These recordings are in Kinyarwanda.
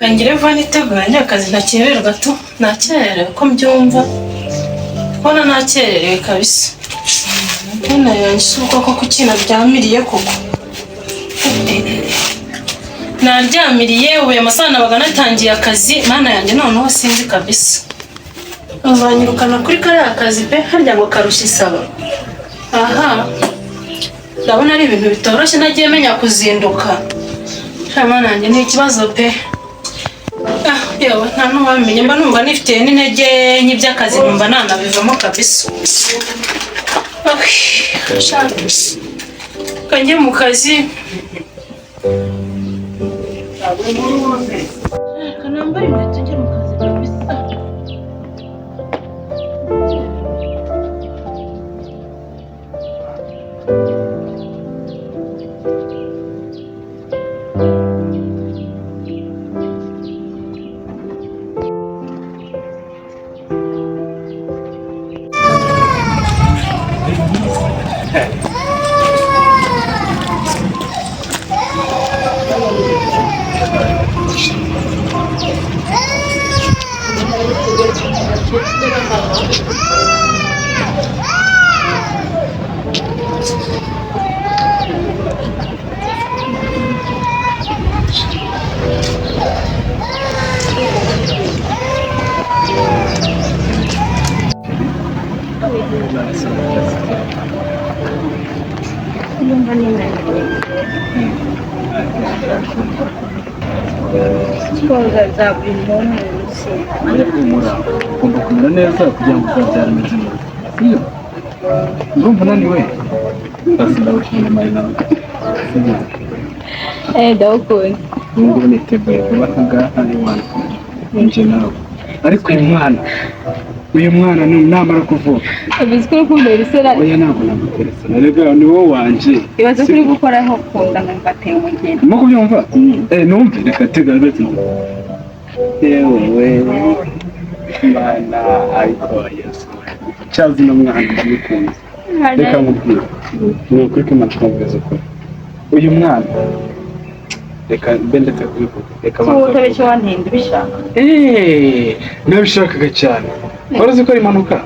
Kangire vuba nitegura njya akazi ntakererwa tu, nakererewe ko mbyumva, kubona nakererewe kabisa. Mbona yanjye si ubwoko kuki naryamiriye koko. Naryamiriye ubu aya masaha nabaga natangiye akazi, mana yanjye noneho sinzi kabisa. Bazanyirukana kuri kariya kazi pe, harya ngo karushya isaba. Aha, ndabona ari ibintu bitoroshye nagiye menya kuzinduka. Sha mana yanjye ni ikibazo pe. Ah, yewe nta n'uwabimenya, mba numva nifitiye n'intege nke by'akazi numva nanabivamo kabisa. Okay, sha kanjye mu kazi. Reka nambare inkweto njye mu kazi kabisa. Ndumva ninaniwe. Siporo za buri munsi. Ariko humura, ugomba kumera neza kugira ngo uzabyare umeze neza, sibyo? Urumva unaniwe? Basi ndagukunda Marina, sibyo? Eh, ndawukunda. Ubu ngubu niteguye vuba aha ngaha iwanyu njye nawe, ariko uyu mwana namara kuvuka Ubizi ko uri kuntera isera. Oya, ntabwo naguteresa, erega ni wowe wanje. Ibaze ko uri gukoraho kunda nkumva ateye umugeni. Urimo kubyumva? Eh, numve, reka tega rwose. Yewe we mana, ariko Yesu cyazi no mwana ndamukunze. Reka nkubwire, ni ukuri ko Imana twumviza ukuri, uyu mwana reka mbe ndetse kubivuga, reka So banza utabeshya wantinda ubishaka. Eh, nabishakaga cyane. Wari uzi ko ari impanuka?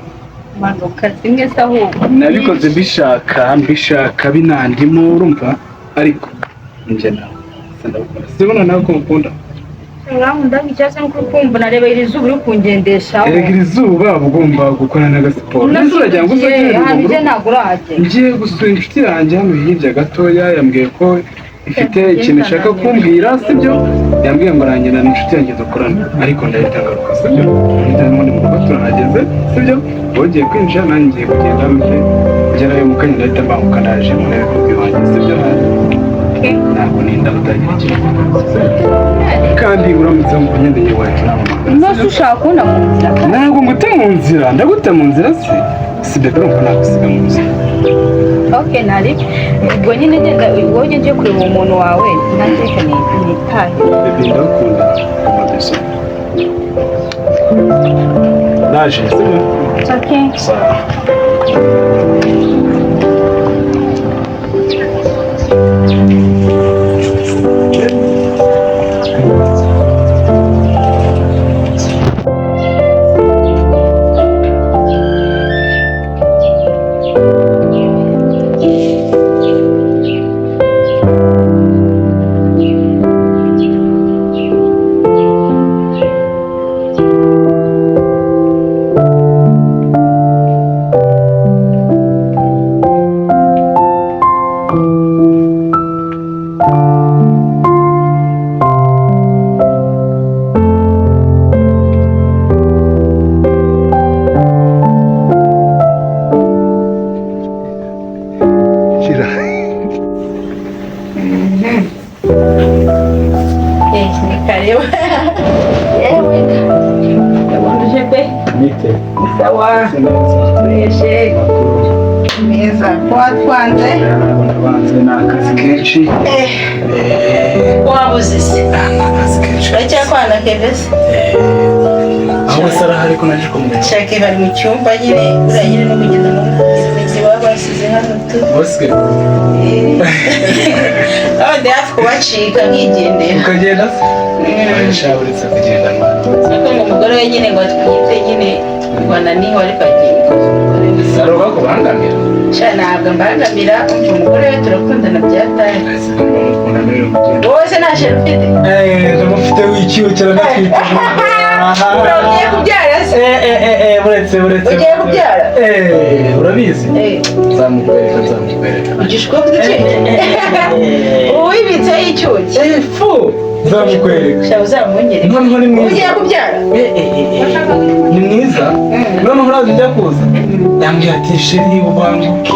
Impanuka zimwe se ahubwo. Nabikoze mbishaka, mbishaka binandimo, urumva? Ariko njye nawe sindagukunda, sibona nawe ko mukunda. Urankunda icyatsi nuko uri kumva nareba iri zuba uri kungendeshaho. Erega iri zuba uba ugomba gukora n'agasiporo. Nese uragira ngo uzagere Ahantu mu ujya rugo? Ntabwo urahagera. Ngiye gusura inshuti yanjye hano hirya gatoya, yambwiye ko ifite ikintu ishaka kumbwira, sibyo? Yambwiye ngo arangenda inshuti yanjye dukorana, ariko ndahita ngaruka, sibyo? Ndahita n'ubundi mu rugo turahageze, sibyo? Wowe ugiye kwinjira, nanjye ngiye kugenda mbe ngerayo mu kanya, ndahita mbanguka ndaje mu ntebe iwanjye, sibyo? Ntabwo ninda utagira ikintu, sibyo? Kandi uramutse wumva ungendeye iwacu namamagara. Nose ushaka kubona mu nzira? Ntabwo nguta mu nzira, ndaguta mu nzira se? Si bébé, urumva nagusiga mu nzira? Ok, ntari ubwo nyine genda wowe ugiye kureba uwo muntu wawe, nanjye reka nitahe. Bébé, ndagukunda amabeso. Naje, sibyo? Okay. Sawa. Shira. Eh, ni karibu. Yewe. Ndabona uje pe. Bite? Sawa. Neza. Fresh. Meza ko watwanze. Nabanze ni akazi kenshi. Wabuze se? Ni akazi kenshi. Uracyakwana Keve se? Ahubwo se arahari ko naje kumureba? Shaka bari mu cyumba nyine, uriya nyine no kugenda mu iwabo. Basize hano tu. Bosque. Aho ndi hafi kubacika nkigendera. Ukagenda se? Sha, uretse kugenda mwana. Ariko ngo umugore we nyine ngo atwite nyine, ngo ananiwe, ariko agiye. Saruka kubangamira. Sha, ntabwo mbangamira. Umva, umugore we turakundana byataye. Ese niba mukunda mbere mugenda. Wowe se nta chéri ufite? Eh, ndamufite w'ikiwe kiranatwite. Ugiye kubyara se? Eh eh eh eh, buretse, buretse. Ugiye kubyara? Eh, urabizi? Eh. Nzamukwereka, nzamukwereka. Ugishwa ufite icyuki, uwibitseho icyuki. Eh, fu! Nzamukwereka. Sha, uzamunyereka. Noneho ni mwiza. Ugiye kubyara? Eh, eh, eh, eh. Ni mwiza. Noneho uraza ujya kuza. Yambwiye ati: "Chéri, ubanguke."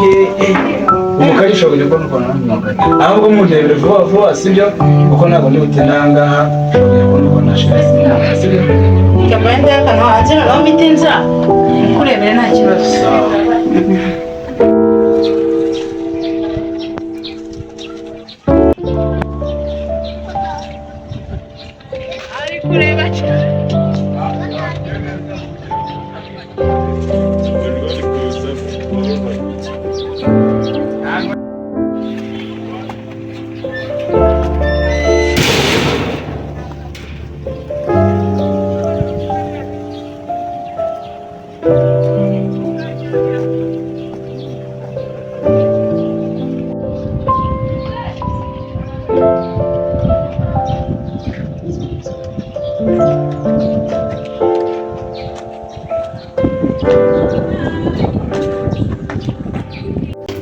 Umukari ushobora kujya kubona ukuntu namugana. Ahubwo mundebere vuba vuba, sibyo? Kuko ntabwo ndi butinde aha ngaha. Ushobora kujya kubona ukuntu chéri, sibyo? Kambaye ndakano hanze, noneho mpite nza kurebera, nta kibazo. Sawa. Ari kureba cyane.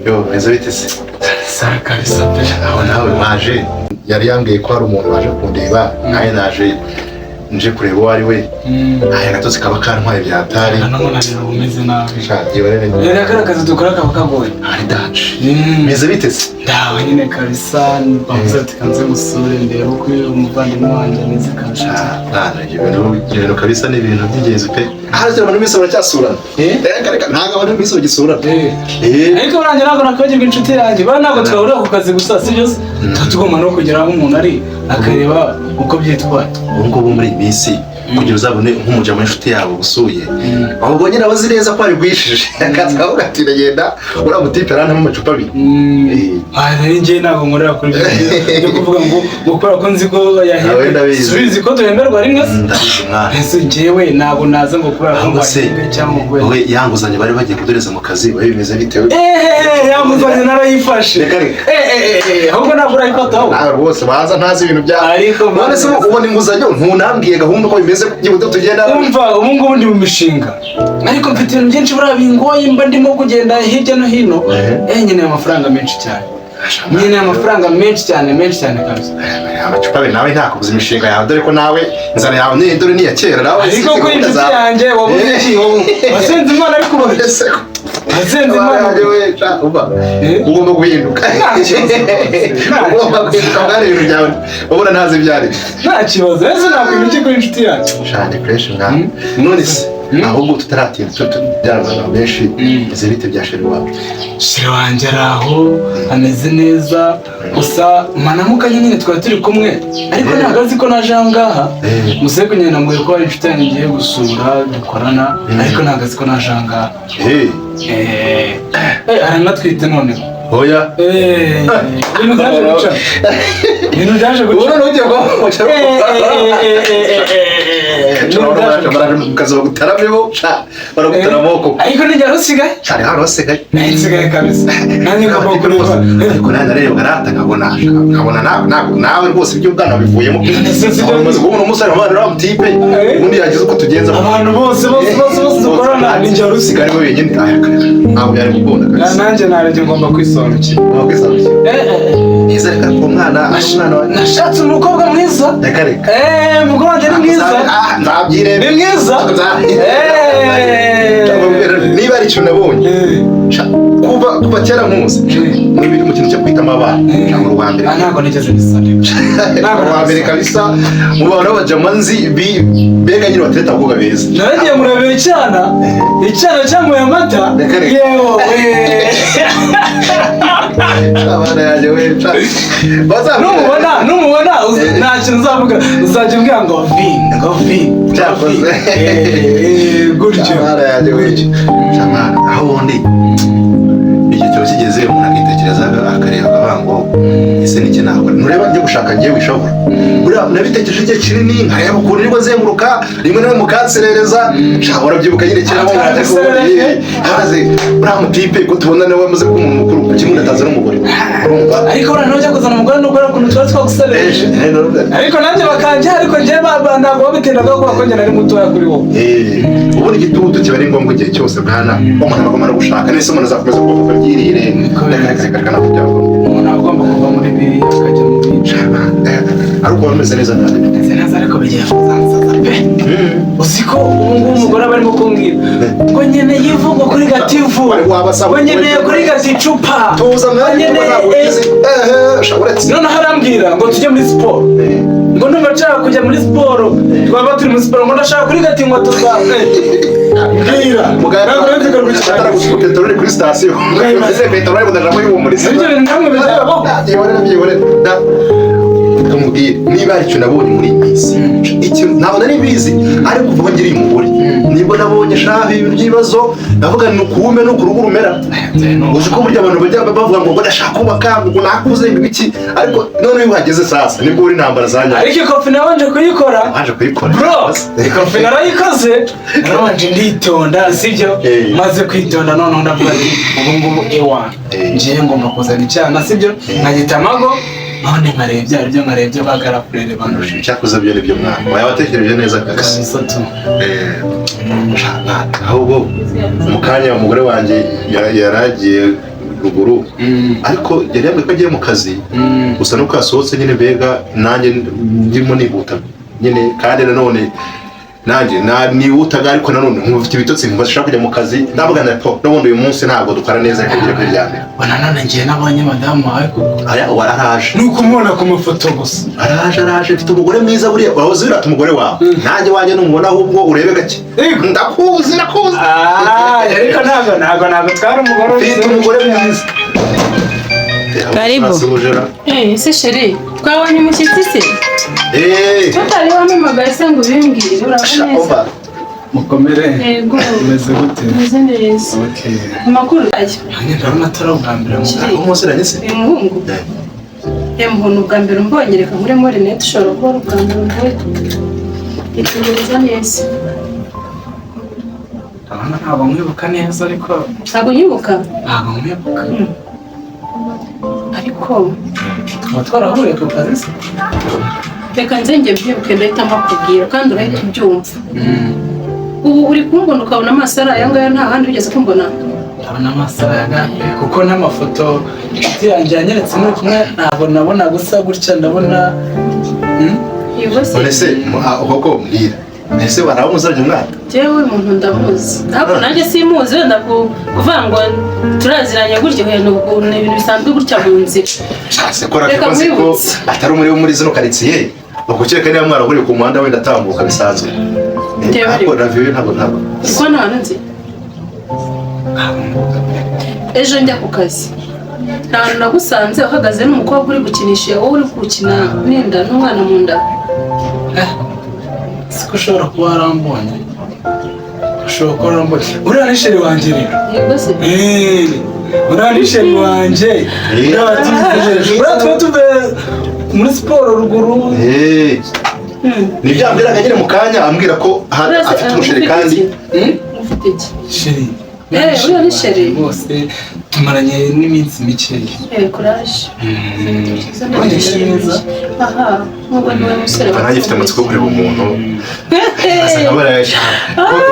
Yo, meze bite se? Sawa kabisa pe. Aho nawe waje, yari yambwiye ko hari umuntu waje kundeba, nawe naje nje kureba uwo ari we. Aya gatotsi kaba kantwaye bya hatari. N'umunaniro umeze nabi. Sha, byihorere. Rero kariya kazi dukora kaba kagoye. Ari danger. Meze bite se? Ndawe nyine kabisa, bavuze ati kanze musure ndebe uko umuvandimwe wanjye ameze kabisa. Mwana, ibyo bintu kabisa ni ibintu by'ingenzi pe. Aha rero abantu bose baracyasurana. Eh? Reka reka, ntabwo abantu bose bagisurana. Eh. Eh. Ariko burangiye ntabwo nakwibagirwa inshuti yanjye. Buriya ntabwo twahurira ku kazi gusa, sibyo se? Tuba tugomba no kugera aho umuntu ari akareba uko byitwaye. Ubu ngubu muri iyi minsi, kugira uzabone nk'umujama w'inshuti yawe usuye, ahubwo nyine aba azi neza ko wabigwishije, akaza akavuga ati: "Ndagenda, uriya mutipe arantamo amacupa abiri." Eh. Ah, rero njyewe ntabwo nkorera kuri ibyo byo kuvuga ngo kubera ko nzi ko Nawe yahembwe. ndabizi. Subizi ko duhemberwa rimwe se? Ndabizi mwana. Ese njyewe ntabwo naza ngo kubera ko Ahubwo se wahembwe cyangwa kubera wowe yanguzanyo bari bagiye kudoreza mu kazi bari bimeze bitewe? Ehehe, yanguzanyo narayifashe. Reka reka. Eh, ahubwo ntabwo urayifataho. Nawe rwose waza ntazi ibintu byawe. Ariko none se ubona inguzanyo ntunambwiye gahunda uko bimeze, byibuze tugenda? Umva, ubu ngubu ndi mu mishinga, ariko mfite ibintu byinshi buriya bingoye, mba ndimo kugenda hirya no hino. Ehe. Eh, nkeneye amafaranga menshi cyane, nkeneye amafaranga menshi cyane, menshi cyane kabisa. Amacupa abiri nawe ntakubuza imishinga yawe, dore ko nawe inzara yawe ni dore ni iya kera nawe. Ariko si kuri gahunda inshuti zawe. yanjye wabuze iki? Wowe wasenze Imana, ariko ubu Ese ko wasenze Imana. Yanjye we, sha, uba Eh? ugomba guhinduka. Nta kibazo rwose, nta Ugomba kibazo. guhinduka mwana, ibintu byawe ubona ntazi ibyo ari byo. Nta kibazo, ese ntabwo ibiki kuri inshuti yanjye. Shane fresh mwana. None se ahubwo tutaratinda tubyara abantu benshi, izi bite bya chéri wawe? Chéri wanjye ari aho, ameze neza, gusa manamukanye nyine twari turi kumwe, ariko ntabwo azi ko naje aha ngaha. Eh. Museko nyine namubwiye ko hari inshuti yanjye ngiye gusura dukorana, ariko ntabwo azi ko naje aha ngaha. Eh. Eh, eh, aranatwite noneho. Oya. Eh, ibintu byaje guca, ibintu byaje Ubu guca. noneho ugiye kuba Eh, eh, eh, eh, eh, eh, ibintu byaje guca. baraje mu kazi bagutaramemo, sha, baragutara amaboko. Ariko nijya usigaye. Cyane hano hasigaye. Nayo nsigaye kabisa, nanjye ngomba kureba. Ariko nanjye narebaga rata nkabona nawe rwose iby'ubwana bivuyemo. Umaze kubona umusore wabana na mutipe, ubundi yagize uko tugenza. Abantu bose bose bose bose dukorana ni njye wari usigaye. Usigaye ari we wenyine. Aya, ntabwo byari gukunda kabisa. Nanjye narebye ngomba kwisobanukirwa. Ntabwo kwisobanukirwa. Eh, eh, eh. Nizere ko umwana ari umwana wawe. Nashatse umukobwa mwiza. Reka reka. Eh, umukobwa wanjye ni mwiza. Ah, nzabyirebe. Ni mwiza. Nzabyirebe. Eh. Niba ari ikintu nabonye, Eh. sha, kuva kera nkuzi, muri mu kintu cyo kwitamo abana, cyangwa uwa mbere. Ah, ntabwo nigeze bisabika. Ntabwo. Uwa mbere kabisa mu bantu b'abajama nzi mbega nyine batereta abakobwa beza. Naragiye murebera icyana, icyana cyanyweye amata. Reka reka. Yewe. Abana yanjye we, sha. Numubona nta kintu uzavuga, uzajya umbwira ngo vi, ngo vi, ngo vi. Cyakoze. Eh, eh, gutyo. Abana yanjye we. Sha, mwana, aho ubundi icyo kiba kigeze umuntu akitekereza, akareba, akavuga ngo ese niki nakora? Ntureba njye gushaka, ngiye wishobora. Buriya nabitekereje igihe kinini, nkareba ukuntu nibwo nzenguruka rimwe na rimwe mukanserereza. Shaka, urabyibuka nyine kera mo Twaraguserereje. Haze uriya mutipe ko tubona nawe amaze kuba umuntu mukuru, kuki umuntu ataza n'umugore? Urumva? Ariko noneho ujya kuzana umugore nuko ari ukuntu tuba twaguserereje, ariko nanjye bakanje, ariko njye ntabwo babitindaga kuko ko njye nari mutoya kuri wowe. Ubundi igitutu kiba ari ngombwa igihe cyose, bwana. Umuntu aba agomba no gushaka. Nese umuntu azakomeza kuba papa ryirire? Reka, reka, reka, reka, ntabwo byavamo. Umuntu aba agomba kuva muri biriya akajya mu bindi. Ariko waba umeze neza nabi. Meze neza, ariko bigiye kuzansaza pe. Uzi ko ubu ngubu umugore aba arimo kumbwira ngo nkeneye ivugo kuri gativu, Wari wabasaba ngo nkeneye kuri gati icupa, tuza ngo mwanya, nkeneye ntabwo ugize ehe sha uretse. Noneho arambwira ngo tujye muri siporo, ngo ndumva nshaka kujya muri siporo. Twaba turi muri siporo, ngo ndashaka kuri gati inkweto zawe. Mbwira. Ntabwo uretse ko atara gusuka peteroli kuri sitasiyo, ese peteroli budashaka kuyihumuriza. Ibyo bintu namwe bizabaho. Byihorere, byihorere. Tumubwire niba hari icyo nabonye muri iyi minsi. Ikintu ntabwo nari mbizi, ariko kuva ngiriye umugore nibwo nabonye shaha ibintu by'ibibazo. Ndavuga ni ukuwume ni ukuruhu rumera. Uzi ko burya abantu bajya bavuga ngo ndashaka kubaka, ngo nakuze, ngo ibiki, ariko none iyo uhageze sasa nibwo uri intambara za nyazo. Ariko ikofi nabanje kuyikora. Waje kuyikora? Bro, ikofi narayikoze, narabanje nditonda, sibyo? Maze kwitonda noneho ndavuga nti ubu ngubu ewa ngiye ngomba kuzana icyana, sibyo? Nkagita amago, none nkareba ibyo aribyo, nkareba ibyo bagarapurere bandushije. Cyakoze byo nibyo mwana, waba watekereje neza kabisa. Kabisa tu. Sha, mwana, ahubwo mu kanya umugore wanjye yaragiye ruguru, ariko yari yambwiye ko agiye mu kazi gusa nuko yasohotse nyine. Mbega nanjye ndimo nihuta nyine, kandi nanone nanjye nihutaga, ariko nanone nkumva mfite ibitotsi, nkumva nshaka kujya mu kazi. Ndavuga na po n'ubundi uyu munsi ntabwo dukora neza, reka ngere kwiryamira. Bona none ngiye nabonye madamu wawe koko? Aya ubu araje. Ni ukumubona ku mafoto gusa. Araje, araje. Mfite umugore mwiza. Buriya urahoze wirata umugore wawe, nanjye wanjye numubona ahubwo urebe gake. Yego. Ndakuzi, ndakuzi. Ah, ariko ntabwo twari umugore. Mfite umugore mwiza. Karibu. Basubujera. Ese chéri, twabonye umushyitsi se? Eh, Tutari wampamagaye se ngo ubimbwire? Urabona sha neza. umva. Mukomere. Yego. Umeze gute? Umeze neza. Okay. Amakuru ayo. Nanjye ndabona atari ubwa mbere mu Chéri. Umusiranye se? Uyu muhungu mbona ubwa mbere umbonye. Reka nkuremo rinete, ushobora kuba ari ubwa mbere umbonye. Itegereza neza. Ndabona ntabwo nkwibuka neza, ariko Ntabwo unyibuka? Ntabwo nkwibuka. Ariko Tukaba twarahuriye ku kazi se? Reka nze njye mbyibuke, ndahita mbakubwira kandi urahita ubyumva. Ubu uri kumbona ukabona amaso ari aya ngaya, nta handi wigeze kumbona? Ndabona amaso arayagambye, kuko n'amafoto inshuti yanjye yanyeretse muri kumwe ntabwo nabona gusa gutya ndabona. Yego se. None se koko mbwira, ese baraba muzaranye umwana? Jewe umuntu ndamuzi, ariko nanjye simuzi. Wenda kuvuga ngo turaziranye gutya, wenda ubwo ni ibintu bisanzwe gutya mu nzira. Shatse ko Reka ko nzi ko nkwibutse. atari umuri wo muri zino karitsiye, ukukeka niba mwarahuriye ku muhanda wenda atambuka bisanzwe. Bitewe Ariko ariko. Raviyo ntabwo Kuko nta hantu nzi. Ejo njya ku kazi, nta hantu nagusanze uhagaze n'umukobwa uri gukinisha, wowe uri gukina n'inda n'umwana mu nda? Siko ushobora kuba warambonye, ushobora kuba warambonye. Uriya ni chéri wanjye rero. Yego se. Uriya ni chéri wanjye. Uriya batugejeje, uriya tuba tuvuye muri siporo ruguru. Nibyo yambwiraga nyine mu kanya, ambwira ko Uriya se, afite umuchéri ufite kandi iki? Ufite iki? Chéri. Uriya ni chéri. Rwose tumaranye n'iminsi mikeya. Courage. Ubonye neza. Aha nubwo niwe musore. Nanjye mfite amatsiko yo kureba umuntu asa nka bariya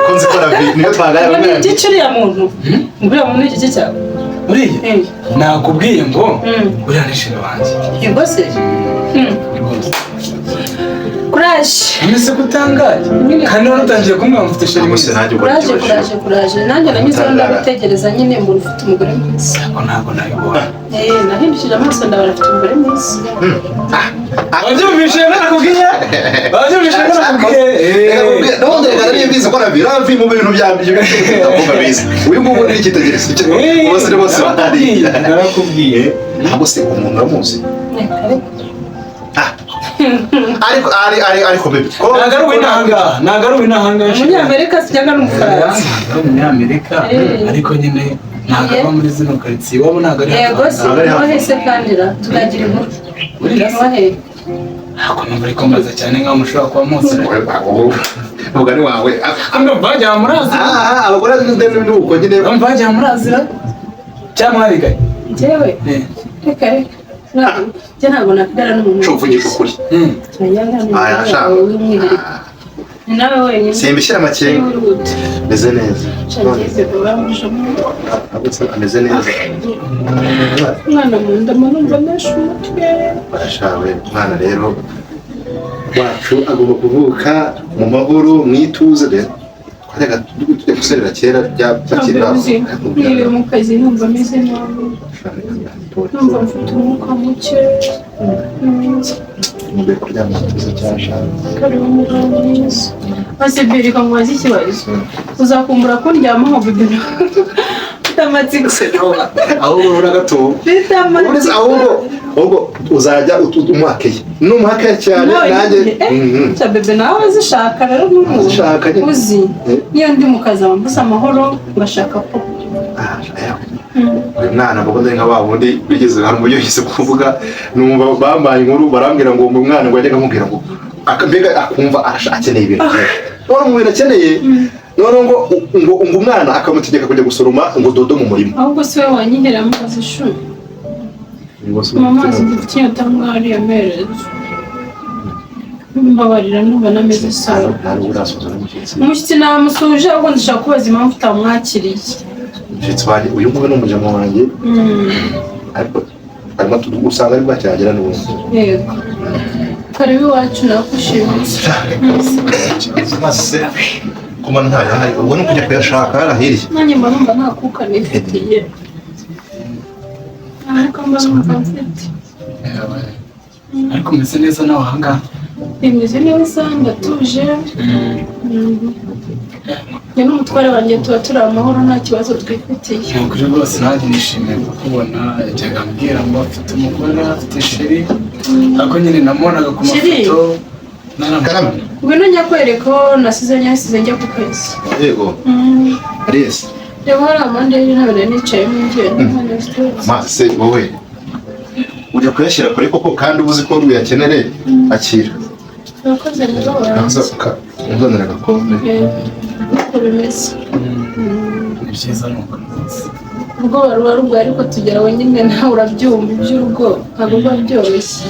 ko nzi ko Ravi niyo twaganira. Ngo ni igice uriya muntu, uriya muntu ni igice cyawe? Uriya nakubwiye ngo uriya ni chéri wanjye. Yego se. Rwose. Courage. None se ko utangaye kandi wari utangiye kumbwira ngo mfite chéri Ntabwo se mwiza? nanjye ubwo Courage. n'ikibazo. Courage, courage. Nanjye nanyuzeho Utangara. ndabitegereza nyine mbona ufite umugore mwiza. Ntabwo, ntabwo nabibonye. Nahindukije amaso ndabona afite umugore mwiza. Wabyumvise nakubwiye, wabyumvise nakubwiye. N'ubundi reka nari mbizi ko Ravi mu bintu bya mbere by'ubukungu bizi, uyu nguyu ni icyitegererezo bose bose bahari. Narakubwiye. Ntabwo se umuntu uramuzi? Reka reka. Ariko ari ari ariko bebe ko Ntabwo ari uw'inahangaha, ntabwo ari uw'inahangaha. Umunyamerika se cyangwa ni umufaransa? Ntabwo ari umunyamerika, ariko nyine Ntabwo aba muri zino karitsiye, iwabo ntabwo ari Yego hafi se. aha. Ntabwo ari hafi. Wowe se kandira tukagira inkuru. Uriya se? Wowe. Ntabwo numva ariko mbaza cyane nkaho mushobora kuba muziranye. Umugani wawe. Ndumva wagira ngo murazira. Ah, abagore nuko nyine. Ndumva wagira ngo murazira cyangwa mwariganye. Njyewe? Reka reka. Njye ntabwo nakugara n'umuntu. Uvugisha ukuri. Turajyana Aya, n'umugore shaka. wawe w'umwihariko. Ni nawe wenyine. Simbishyira amakenga. Niwe uri gute. Ameze neza. Shangeze vuba mujamo. Ameze neza. Umwana mu nda numva nesha umutwe. Barashawe umwana rero wacu agomba kuvuka mu mahoro, mu ituze. Rero twajyaga tujya guserera kera bakiri Ntabwo uzi. Niba mu kazi numva meze nabi. Numva mfite umwuka muke. Mugomba kuryama ituze cyashaje. Karibu umugabo mwiza. Maze bereka mubaze ikibazo. Uzakumbura kundyamaho bebe? Mfite amatsiko. Ahubwo urabona gato. Mfite amatsiko. Ahubwo uzajya umuhakeye numuhakeye cyane nanjye. Cya bebe nawe azishaka rero n'ubu. Azishaka nyine. Uzi. Niyo ndi mu kazi amambuza amahoro ngashaka ko. Uyu mwana mbaga nka wa wundi bigeze hari uburyo yigeze kuvuga, numva bambaye inkuru barambwira ngo uyu mwana ngo yajyaga amubwira ngo mbega akumva akeneye ibintu byinshi, none mu bintu akeneye none ngo ngo umwana akamutegeka kujya gusoroma ngo dodo mu murima. Ahubwo si we wanyihera amazi ishuri. Mu mazi mfite inyota mwari yamereze. Mbabarira numva nameze sawa. Ntabwo urasoza n'umushyitsi. Umushyitsi namusuhuje, ahubwo ndashaka kubaza impamvu utamwakiriye. Umushyitsi wanjye uyu nguyu ni umujama wanjye, ariko arimo usanga ari bwacyagera n'ubundi. Yego. Karibu iwacu nakushimiye. Amazi se kuba ntayahari, ubwo ni ukujya kuyashaka hariya hirya. Nanjye mba numva nta kuka nifitiye. Ariko mba numva mfite. Ariko umeze neza nawe ahangaha? Bimeze neza, ndatuje. Njye n'umutware wanjye tuba turi amahoro, nta kibazo twifitiye. Ni ukuri rwose nanjye nishimiye kukubona. Yajyaga ambwira ngo afite umugore, afite sheri, ariko nyine namubonaga ku Sheri? mafoto naramubona. Ngwino njya kwereka aho nasize nyasize njya ku kazi. Yego. Ariyesi. Reba hari amande y'intebe nari nicayemo ngiye n'umwanya ufite. Amazi se wowe ujya kuyashyira kure koko, kandi uba uzi ko uyakenere? Akira. Urakoze mugabo wanjye. Uzanira agakombe. Uko bimeze. Ni byiza ni uko rwose. Ubwoba ruba rugoye, ariko tugera wenyine nawe urabyumva, iby'urugo ntabwo biba byoroshye.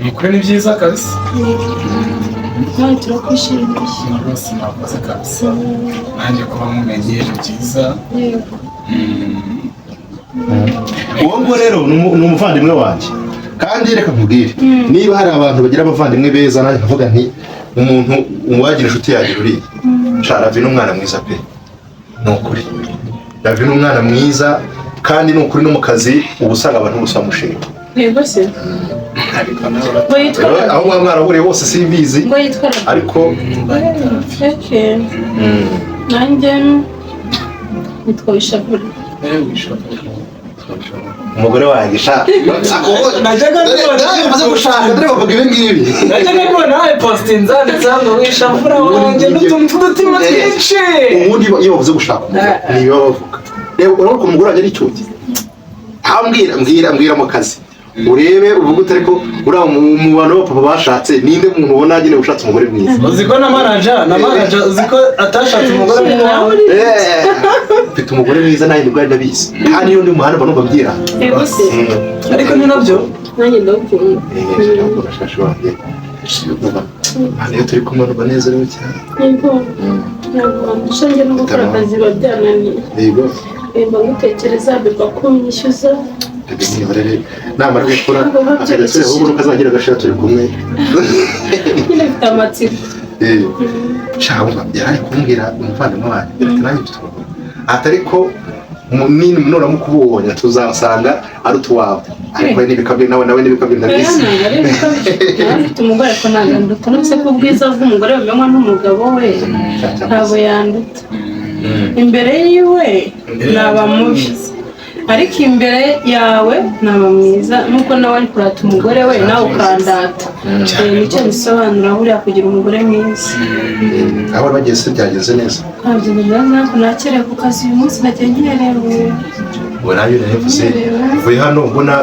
Ni ukuri ni byiza kabisa. Nawe turakwishimiye. Ni rwose mwakoze kabisa, nanjye kuba mumenye ni byiza. Yego. Uwo nguwo rero ni umuvandimwe wanjye, kandi reka nkubwire, niba hari abantu bagira abavandimwe beza, nanjye nkavuga nti umuntu uwagira inshuti yagira uriya. Sha, Ravi ni umwana mwiza pe, ni ukuri Ravi ni umwana mwiza, kandi ni ukuri no mu kazi uba usanga abantu bose bamushima. Yego se. Ariko nawe urata. Ngo yitwa Rero Ravi. aho muba mwarahuriye hose simbizi. Ngo yitwa Ravi. Ariko Okay. Nanjye nitwa Wishavura. Nawe wishobora. Umugore wanjye sha, Najyaga mbibona. dore umaze gushaka, dore bavuga ibi ngibi. Najyaga mbibona nawe positinze handitseho ngo wishavura wanjye n'utuntu tw'udutima twinshi. Ubundi iyo bavuze gushaka umugore ni ibyo baba bavuga. Reba, urabona ko umugore wanjye ari icyugi, mbwira mbwira mbwira mu kazi urebe uvuge uti ariko uriya mu bantu b'abapapa bashatse, ninde muntu ubona nyine ushatse umugore mwiza? Uzi ko na manager uzi ko atashatse umugore nk'uwawe. Mfite umugore mwiza nanjye nibwo ndabizi, kandi iyo ndi mu muhanda mba numva mbyira. Yego se. Ariko ni nabyo. Nanjye ndagukunda. Ndagukunda shashi wanjye. Hano iyo turi kumwe numva nezerewe cyane. Yego. Ntabwo wandusha, njye no gukora akazi biba byananiye. Yego. Mba ngutekereza biba kunyishyuza. Bebe mwihorere, namara gukura Ntabwo biba akajya asubira ahubwo nuko azagira agashira turi kumwe. Nyine mfite amatsiko. Cyangwa yari ari kumbwira umuvandimwe wanjye ati nanjye mfite umugore, ati ariko nuramuka ubonye tuzasanga ari utuwawe, ariko we n'ibikabyo nawe n'ibikabyo ndabizi. Oya, ntabwo ari ibikabyo. Nawe mfite umugore ariko ntabwo anduta. Uretse ko ubwiza bw'umugore bumenywa n'umugabo we, ntabwo yanduta. Imbere yiwe naba mubi. Ariko imbere yawe naba mwiza, nkuko nawe ari kurata umugore we, nawe ukandata. Nicyo bisobanura buriya kugira umugore mwiza. Aho wari wagiye se byagenze neza? Ntabyo ntabwo nakerewe ku kazi uyu munsi, nagiye nkererewe. Ubu nayo narivuze uvuye hano mbona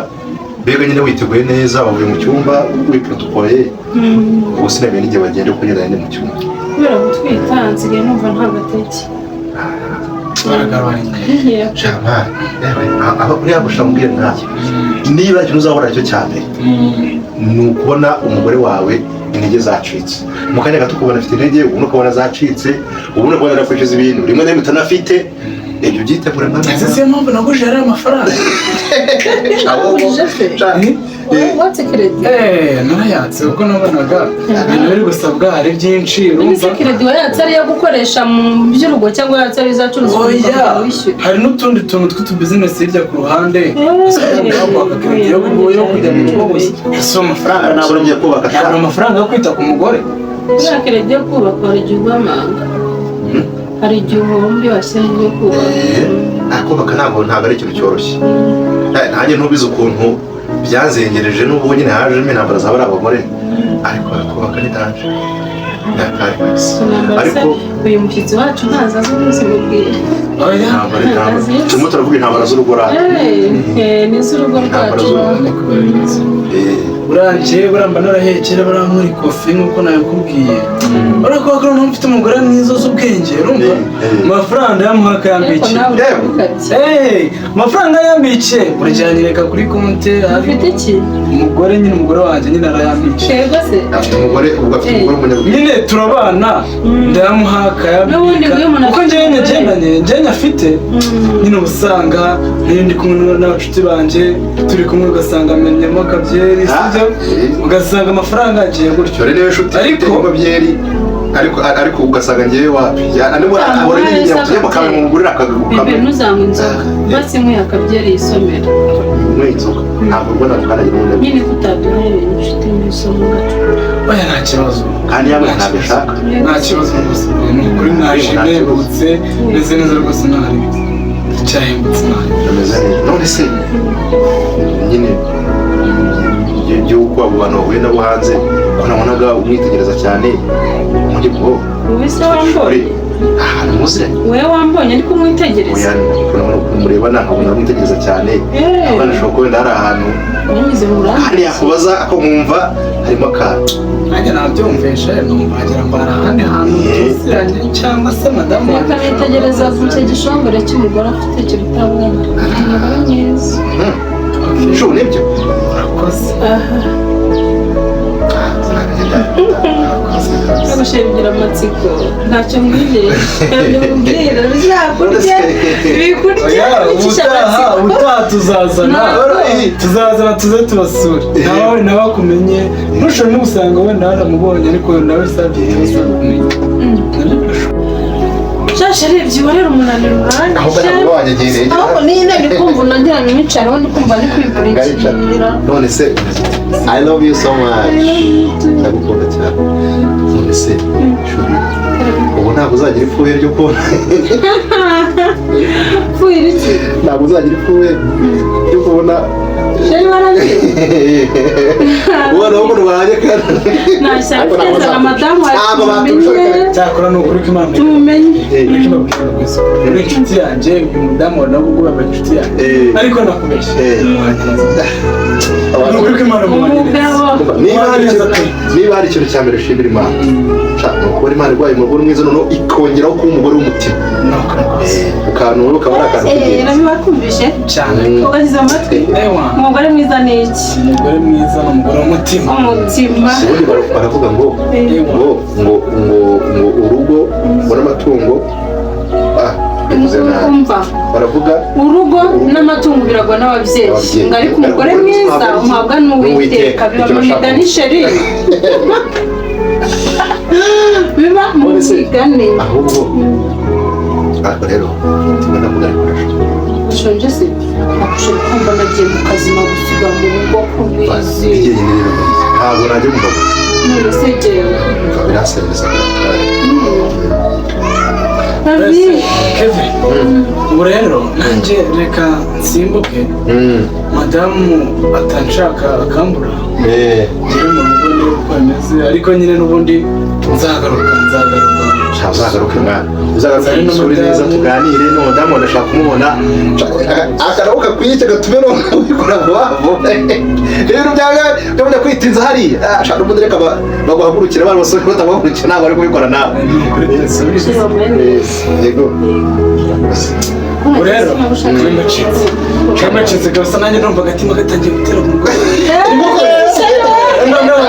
mbega nyine witeguye neza, wavuye mu cyumba wiprotokoye, ubu sinamenye n'igihe bagenda kuko nyine nari mu cyumba. Kubera gutwita nsigaye numva nta gateke. Baragabanya. Nkeya. Jamani, yewe, aho uriya gushaka nkayo, niba ikintu uzahora aricyo cya mbere ni ukubona umugore wawe intege zacitse, mu kanya gato ukabona afite intege, ubundi ukabona zacitse, ubundi ukabona arakwishyuza ibintu rimwe na rimwe utanafite, ibyo byitegura mwana. Ese siyo mpamvu naguje ariya mafaranga? Wagurije se? Watse crédit? Narayatse kuko nabonaga ibintu biri gusabwa ari byinshi, None se urumva. Crédit wayatse ari iyo gukoresha mu by'urugo cyangwa yatse ari izacuruza? Oya. Wishyura. Hari n'utundi tuntu tw'utubizinesi hirya ku ruhande, kwaka crédit yo kujya mu rugo gusa. Ese uwo mafaranga Ntabwo ngiye kubaka. Ntabwo amafaranga yo kwita ku mugore. Buriya crédit yo kubaka hari igihe ugwa amanga, hari igihe uhomba washyira mu byo kubaka. Kubaka ntabwo ari ikintu cyoroshye. Nanjye ntubizi ukuntu byanzengereje, n'ubwo nyine hajemo intambara zaba ari abagore, ariko kubaka ni danger, ni akari kabisa. Intambara se? Ariko Uyu mushyitsi wacu ntaza azi umunsi mubwire. Oya. Intambara, intambara, turimo turavuga intambara z'urugo rero. Ni iz'urugo Intambara rwacu. z'urugo. Burangiye buramba narahekera burankora ikofi nk'uko nabikubwiye, urabona ko noneho mfite umugore mwiza uzi ubwenge, urumva. Amafaranga yamuha Ariko akayambikiye. nawe uri Amafaranga yambikiye buri gihe anyereka kuri konti hari. Ufite iki? Umugore nyine, umugore wanjye nyine arayambikiye. Yego se. Afite umugore ubwo, afite umugore w'umunyarwanda. Nyine turabana, ndayamuha N'ubundi akayambika. iyo umuntu Kuko afite njyewe umugore- nyagendanye, njyewe nyafite nyine, uba usanga niyo ndi kumwe n'abashuti banjye turi kumwe, ugasanga amenyemo akabyeri, sibyo? Ugasanga amafaranga agiye gutyo. Dore niba inshuti Ariko- ariko byeri, ariko ugasanga ngewe wapi. Arimo ahora nyine tujye mu kabari mugurira Bebe, akagamwe. ntuzanywe inzoga, basi nkwiye akabyeri yisomera. Nkwe inzoga ntabwo ubona tukanagira ubundi. Nyine ko utaduhereye inshuti n'isomo gacupa. Oya, nta kibazo. Kandi yamwe ntabwo ashaka. Nta kibazo rwose, ni ukuri mwaje mwebutse meze neza rwose, ntari cyahembutse ntari. Ameze neza. None se nyine by'uko abo bantu bahuye nabo hanze, ko nabonaga umwitegereza cyane muri bwo? Wowe se wambonye? Ahantu muziranye. Wowe wambonye ariko umwitegereza? Oya, nkabona ukuntu murebana nkabona umwitegereza cyane. Abana ashobora kuba wenda hari ahantu Nanyuze mu hari ruhande. yakubaza ko nkumva harimo akantu. Nanjye nabyumvishe, numva wagira ngo hari ahandi hantu tuziranye cyangwa se madamu wanjye. Reka nitegereza icyo gishongore cy'umugore afite kiruta abandi, umugore mwiza. Shu, nibyo. Urakoze. Aha. Urakoze. Gushingira amatsiko ntacyo mwigeye mubwira, bizakurya bikurya. Oya, Bicisha ubutaha amatsiko. ubutaha tuzazana tuzazana tuze tubasure, nawe nawe akumenye, ntushobora no gusanga wenda waramubonye, ariko nawe sabye bisaba kumenya, nabyo birashoboka. Shasha arebye ubarera umunaniro Ahubwo urangije. ntabwo wanyegereye. Ahubwo niyo ndi kumva unangira nicare, ndi kumva ndi kwivurikira. None se, I love you so much, ndagukunda cyane. None se shuri, ubu ntabwo uzagira ipfuhe ryo kubona Pfuye iki? Ntabwo uzagira ipfuhe ryo kubona Chéri warabizi. Ubona ukuntu bahanye kandi Nta shyaka. Ariko ntabwo Zana madamu wawe. ntabwo Tumenye. baturusha. Cyakora ni ukuri ko Imana Tumenye. ureke mbabwira rwose, uri inshuti yanjye, uyu mudamu wawe nawe ubwo aba inshuti yanjye, ariko nakubeshye, ni ukuri ko Imana mubanye neza. Umugabo. Niba hari ikintu cya mbere ushimira Imana, sha, ni ukubona Imana irwaye umugore mwiza, noneho ikongeraho kuba umugore w'umutima. Ni ukuri rwose. Ukantu ukaba ari akantu k'ingenzi. Rabibakumvishe. Cyane. Ugashyize amatwi. Ewa. Umugore mwiza ni iki? Umugore mwiza ni umugore w'umutima. Umutima. Ubundi baravuga ngo ngo ngo ngo ngo urugo ngo n'amatungo, ah, bivuze nabi. Umva. Baravuga Urugo n'amatungo biragwa n'ababyeyi. Ababyeyi. Ngo ariko umugore mwiza umuhabwa n'Uwiteka. Biba Icyo mu nashaka migani, chéri, biba mu None se- migani. Ahubwo ariko rero ndimo ndavuga, ariko ndashaka Ushonje se? Nakushobora kumva nagiye mu kazi nagusiga mu rugo kubizi. Njye nyine rero ntabwo najya mu bagore. None se jyewe Bikaba biranserereza. Kevin, ubu rero nanjye reka nsimbuke, madamu atanshaka akambura, ngere mu rugo ndebe uko bimeze, ariko nyine n'ubundi nzagaruka, nzagaruka. Sha, uzagaruke mwana, uzagaruke usure neza, tuganire n'umudamu, ndashaka kumubona. Akarabuka kakwice gatume noneho ubikora vuba vuba. Rero byanga byabona kwitinza hariya. Ah, sha, n'ubundi reka baguhagurukire, abana basore bataguhagurukira ntabwo bari kubikora nawe. Yes, yego. Ubu rero ndacitse, ndacitse kabisa, nanjye ndumva agatima gatangiye gutera ku mugore. Noneho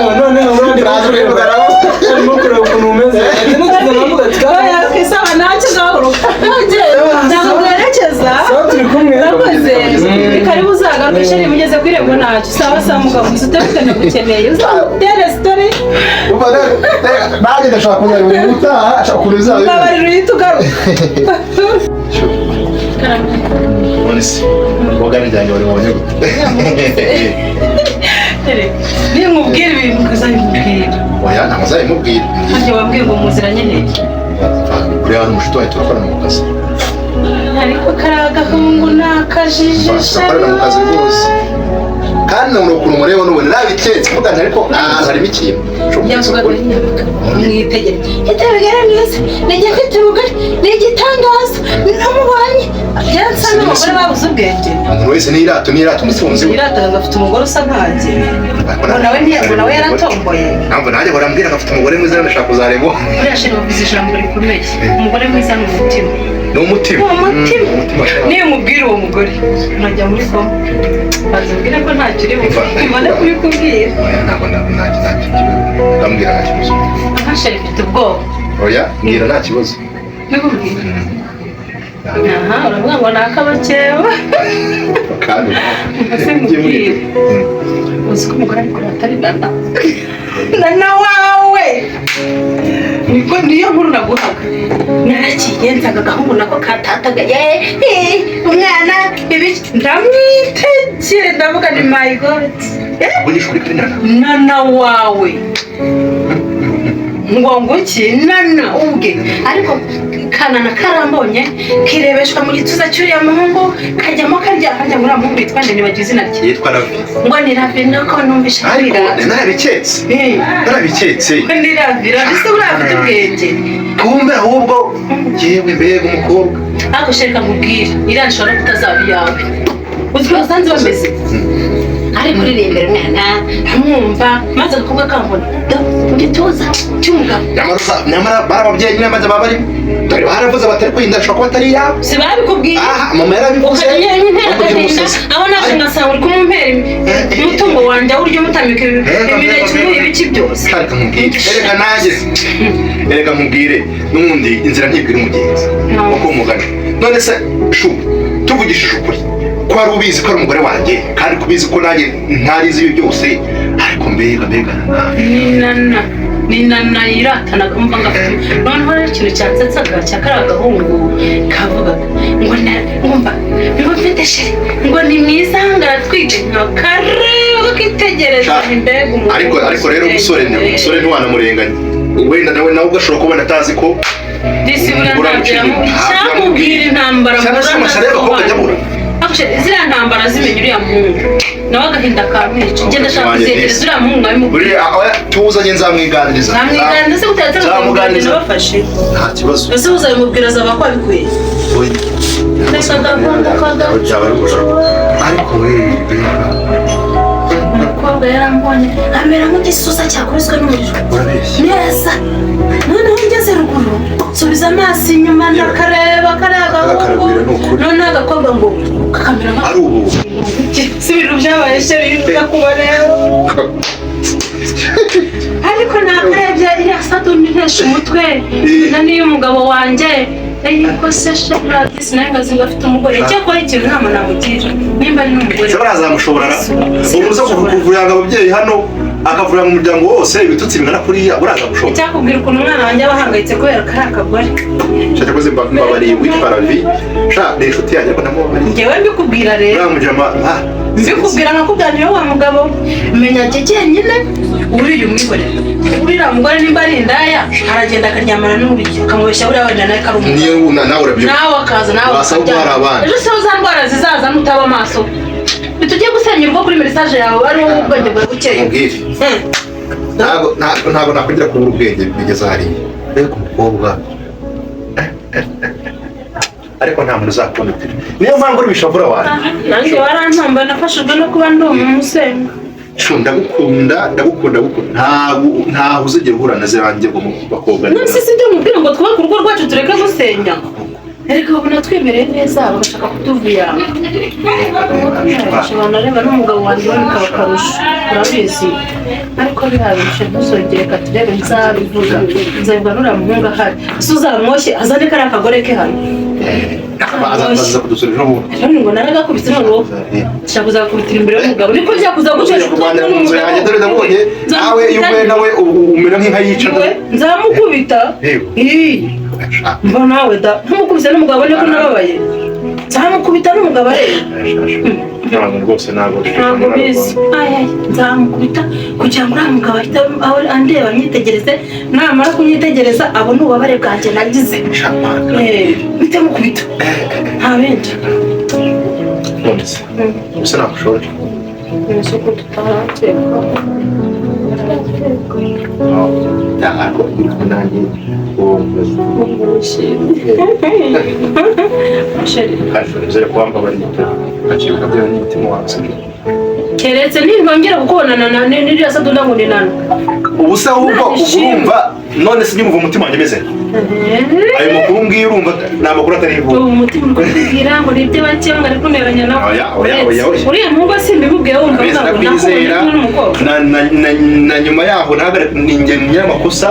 arimo kureba ukuntu umeze, nageze navuga ati Oya, sawa, ntacyo, gahuruka ntabwo mwerekeza. Sawa, turi kumwe. Urakoze, ni karibu, uzagaruke chéri, mugeze ku irembo ntacyo. Sawa sawa, mugabo gusa utabifite ndagukeneye, uzatere story. Umva rero, nanjye ndashaka kuzareba ubutaha, ashaka ukuntu bizaba bimeze. Mbabarira uhite ugaruka. None se ubugari ryanjye wari wabonye gute? Nimubwira ibintu ukazabimubwira. Oya, ntabwo nzabimubwira. Harya wabwiye ngo muziranye neza? Uriya ni umushuti wanjye, turakorana mu kazi. Ariko kariya gahungu ni akajijisha. Turakorana mu kazi rwose, kandi nabona ukuntu mureba n'ubundi nabiketse mvuga nti ariko ahantu harimo ikintu. Yavugaga mwitegereze, itabigara neza, nijya mfite umugore ni igitangaza, namubonye byansa n'abagore babuze ubwenge. Umuntu wese nirato nirata umutunzi we. Yirataga afite umugore usa nkanjye, ngo nawe ngo nawe yaratomboye. Ntabwo nanjye barambwira ngo afite umugore mwiza, ndashaka kuzareba uwo. Buriya chéri, bavuze ijambo rikomeye, umugore mwiza ni umutima. Ni umutima. Ni umutima. Umutima shaka. Niyo umubwira uwo mugore urajya muri koma, bazubwire ko ntacyo uri bubone kubikubwira. Oya, ntabwo ntabwo ntacyo ntacyo ndambwira, nta kibazo. Nka chéri, mfite ubwoba. Oya, mbwira, nta kibazo. Mbikubwira aha uravuga ngo ni akabakeba. Kandi Ese mubwire, uzi ko umugore ari kurata ari nana nana wawe? Niko niyo nkuru naguhaga. Naragiye nsaga agahungu nako katataga ye umwana ibiki, ndamwitegere ndavuga ni my God. Uvugisha ukuri kuri nana? Nana wawe ngo nguki, nana ubwe, ariko kanana karambonye kirebeshwa mu gituza cy'uriya muhungu, kajyamo karya karya. Muri muhungu yitwa nde? Nibagiwe izina rye. Yitwa Ravi. Ngo ni Ravi, nako numvishe. Ariko kwirata. Narabiketse, narabiketse. Ko ni Ravi, Ravi se buriya afite ubwenge? Kumbe ahubwo yewe, mbega umukobwa! Ariko shereka nkubwire, iriya nshobora kutazaba iyawe. Uzi ko basanze bameze ari kuririmbira umwana nkamwumva, maze agakobwa kambona do mu gituza cy'umugabo. Nyamara bari ababyeyi nyine maze baba barimo, dore baravuze batari kwirinda, ashobora kuba atari iyawe. Si babikubwiye? Aha mama yarabivuze. Ukajya untera bamugira agahinda umusazi. Aho naje ngasanga uri kumumpera umutungo wanjye, aho urya umutamika imineke ibiki byose. Reka nkubwire, erega nanjye, erega nkubwire, n'ubundi inzira ntibwira umugenzi. No. Uko umugani, none se shu, tuvugishije ukuri, ko wari ubizi ko ari umugore wanjye, kandi ko ubizi ko nanjye ntarizi ibi byose, ariko mbega mbega! Ni nana, ni nana yiratanaga, umva ngo afite. Noneho rero ikintu cyansetsaga cya kariya gahungu kavugaga ngo ngumva ngo mfite chéri, ngo ni mwiza, ngo aratwite, nka kareba kitegereza. Sha, mbega umuhungu! Ariko rero umusore ntiwanamurenganya, wenda nawe ubwo ashobora kubona atazi ko Disi buriya umugore ntabyo amuciye. icyamubwira intambara. Cyangwa se amashyari y'abakobwa ajya abura. Ziriya ntambara zimenya uriya muhungu nawe agahinda kamwica, ngenda ashaka kuzegereza uriya muhungu abimubwira. Buriya oya, tuza njye nzamwiganiriza. Ntamwiganiriza se utatse? Nzamuganiriza. Bafashe. Nta kibazo. Ese uzabimubwira azaba ko abikwiye? Oya. Reka gahunda Byaba ari ugushaka. Ariko we mbega! Umukobwa yarambonye amera nk'igisusa cyakubiswe n'umuriro. Urabeshya. Neza, noneho ngeze ruguru nsubiza amaso inyuma, ndakareba kariya gahungu. Karagwira ni ukuri. Noneho agakobwa ngo kakamera nka Ari ubu. Si ibintu byabaye chéri, ndakubareba, ariko nakarebye iriya saduni ntesha umutwe na niyo umugabo wanjye. Ariko se chéri, sinari ngo afite umugore. Icyakora ikintu inama namugira, nimba ari n'umugore Se barazamushobora? Ubu uza kuvuyanga ababyeyi hano, akavuyanga umuryango wose ibitutsi bingana kuriya, urazamushobora? Icyakubwira ukuntu umwana wanjye aba ahangayitse kubera kariya kagore. Shaka koze mbabariye witwa Ravi, sha, ni inshuti yanjye, ariko ndamubabariye. Njyewe mbikubwira rero. Uriya mujama ah. Mbikubwira nkakubwira wa mugabo, menya jye jyenyine uriya umwihorera. Uriya mugore nimba ari indaya, aragenda akaryamana n'uriya, akamubeshya buriya wenda nawe ko ari umugabo. Niyo nawe urabyumva. Nawe akaza nawe Wasanga ukaryama. hari abana. Ejo se za ndwara zizaza nutaba amaso, ntitugiye gusenya urugo kuri message yawe ari wowe ubwenge bwawe bukeye. Mubwire. Ntabwo nakongera kubura ubwenge bigeze hariya. Mbega umukobwa! Ariko nta muntu uzakunda utiri, niyo mpamvu uri bishavura wanjye. Nanjye warantomba, nafashijwe no kuba ndi umusenga. Shu, ndagukunda, ndagukunda, ndagukunda. Ntaho uzigera uhura na ziranjye ngo mu bakobwa. None se si ibyo mubwira ngo twubake urugo rwacu, tureke gusenya? Erega babona twemereye neza bagashaka kutuvuyanga. Ushobora nareba n'umugabo wanjye we bikaba akarusho, urabizi. Ariko bihabishe ntuzongere, reka turebe. Nzabivuga, nzabivuga nuriya muhungu ahari. Ese uzamwoshye azane kariya kagore ke hano. Baza kudusura ejo bundi. None ngo naragakubise, noneho nshaka kuzakubitira imbere y'umugabo, niko byakuza gutesha. Kurwanira mu nzu yanjye, dore ndabonye nawe iyo uhuye nawe umera nk'inka yica. Nzamukubita. Yego. Ii, mva nawe da, ntumukubise n'umugabo niko nababaye, nzamukubita n'umugabo areba. Ntabwo rwose, ntabwo. Ntabwo bizi. Ay, nzamukubita kugira ngo uriya mugabo ahite aho andeba anyitegereze, namara kunyitegereza abone ububabare bwanjye nagize. Mpite mukubita, nta bindi. None se gusa nakushore? Mu isoko tutarateka. Ariko uri kumwe nanjye uwo. Wishimye chéri. Kandi nizere ko wambabariye, akibuka byawe n'umutima wawe, sibyo? Keretse nintongera kukubonana na n'iriya sadunda ngo ni nana. Ubu se ahubwo ubwo Nishimwe. Urumva none se nyumva umutima wanjye umeze, ayo makuru ngiyo urumva ni amakuru atari ivuga. Ubu umutima uri kukubwira ngo ni ibyo bake ngo ari kuneranya nawe. Oya, oya, oya, oya. Uriya muhungu simbimubwiye wumva Amezi ntabwo ndakwizera. nakubonye kumwe n'umukobwa. Na nyuma yaho ntabwo ni njye nyiramakosa,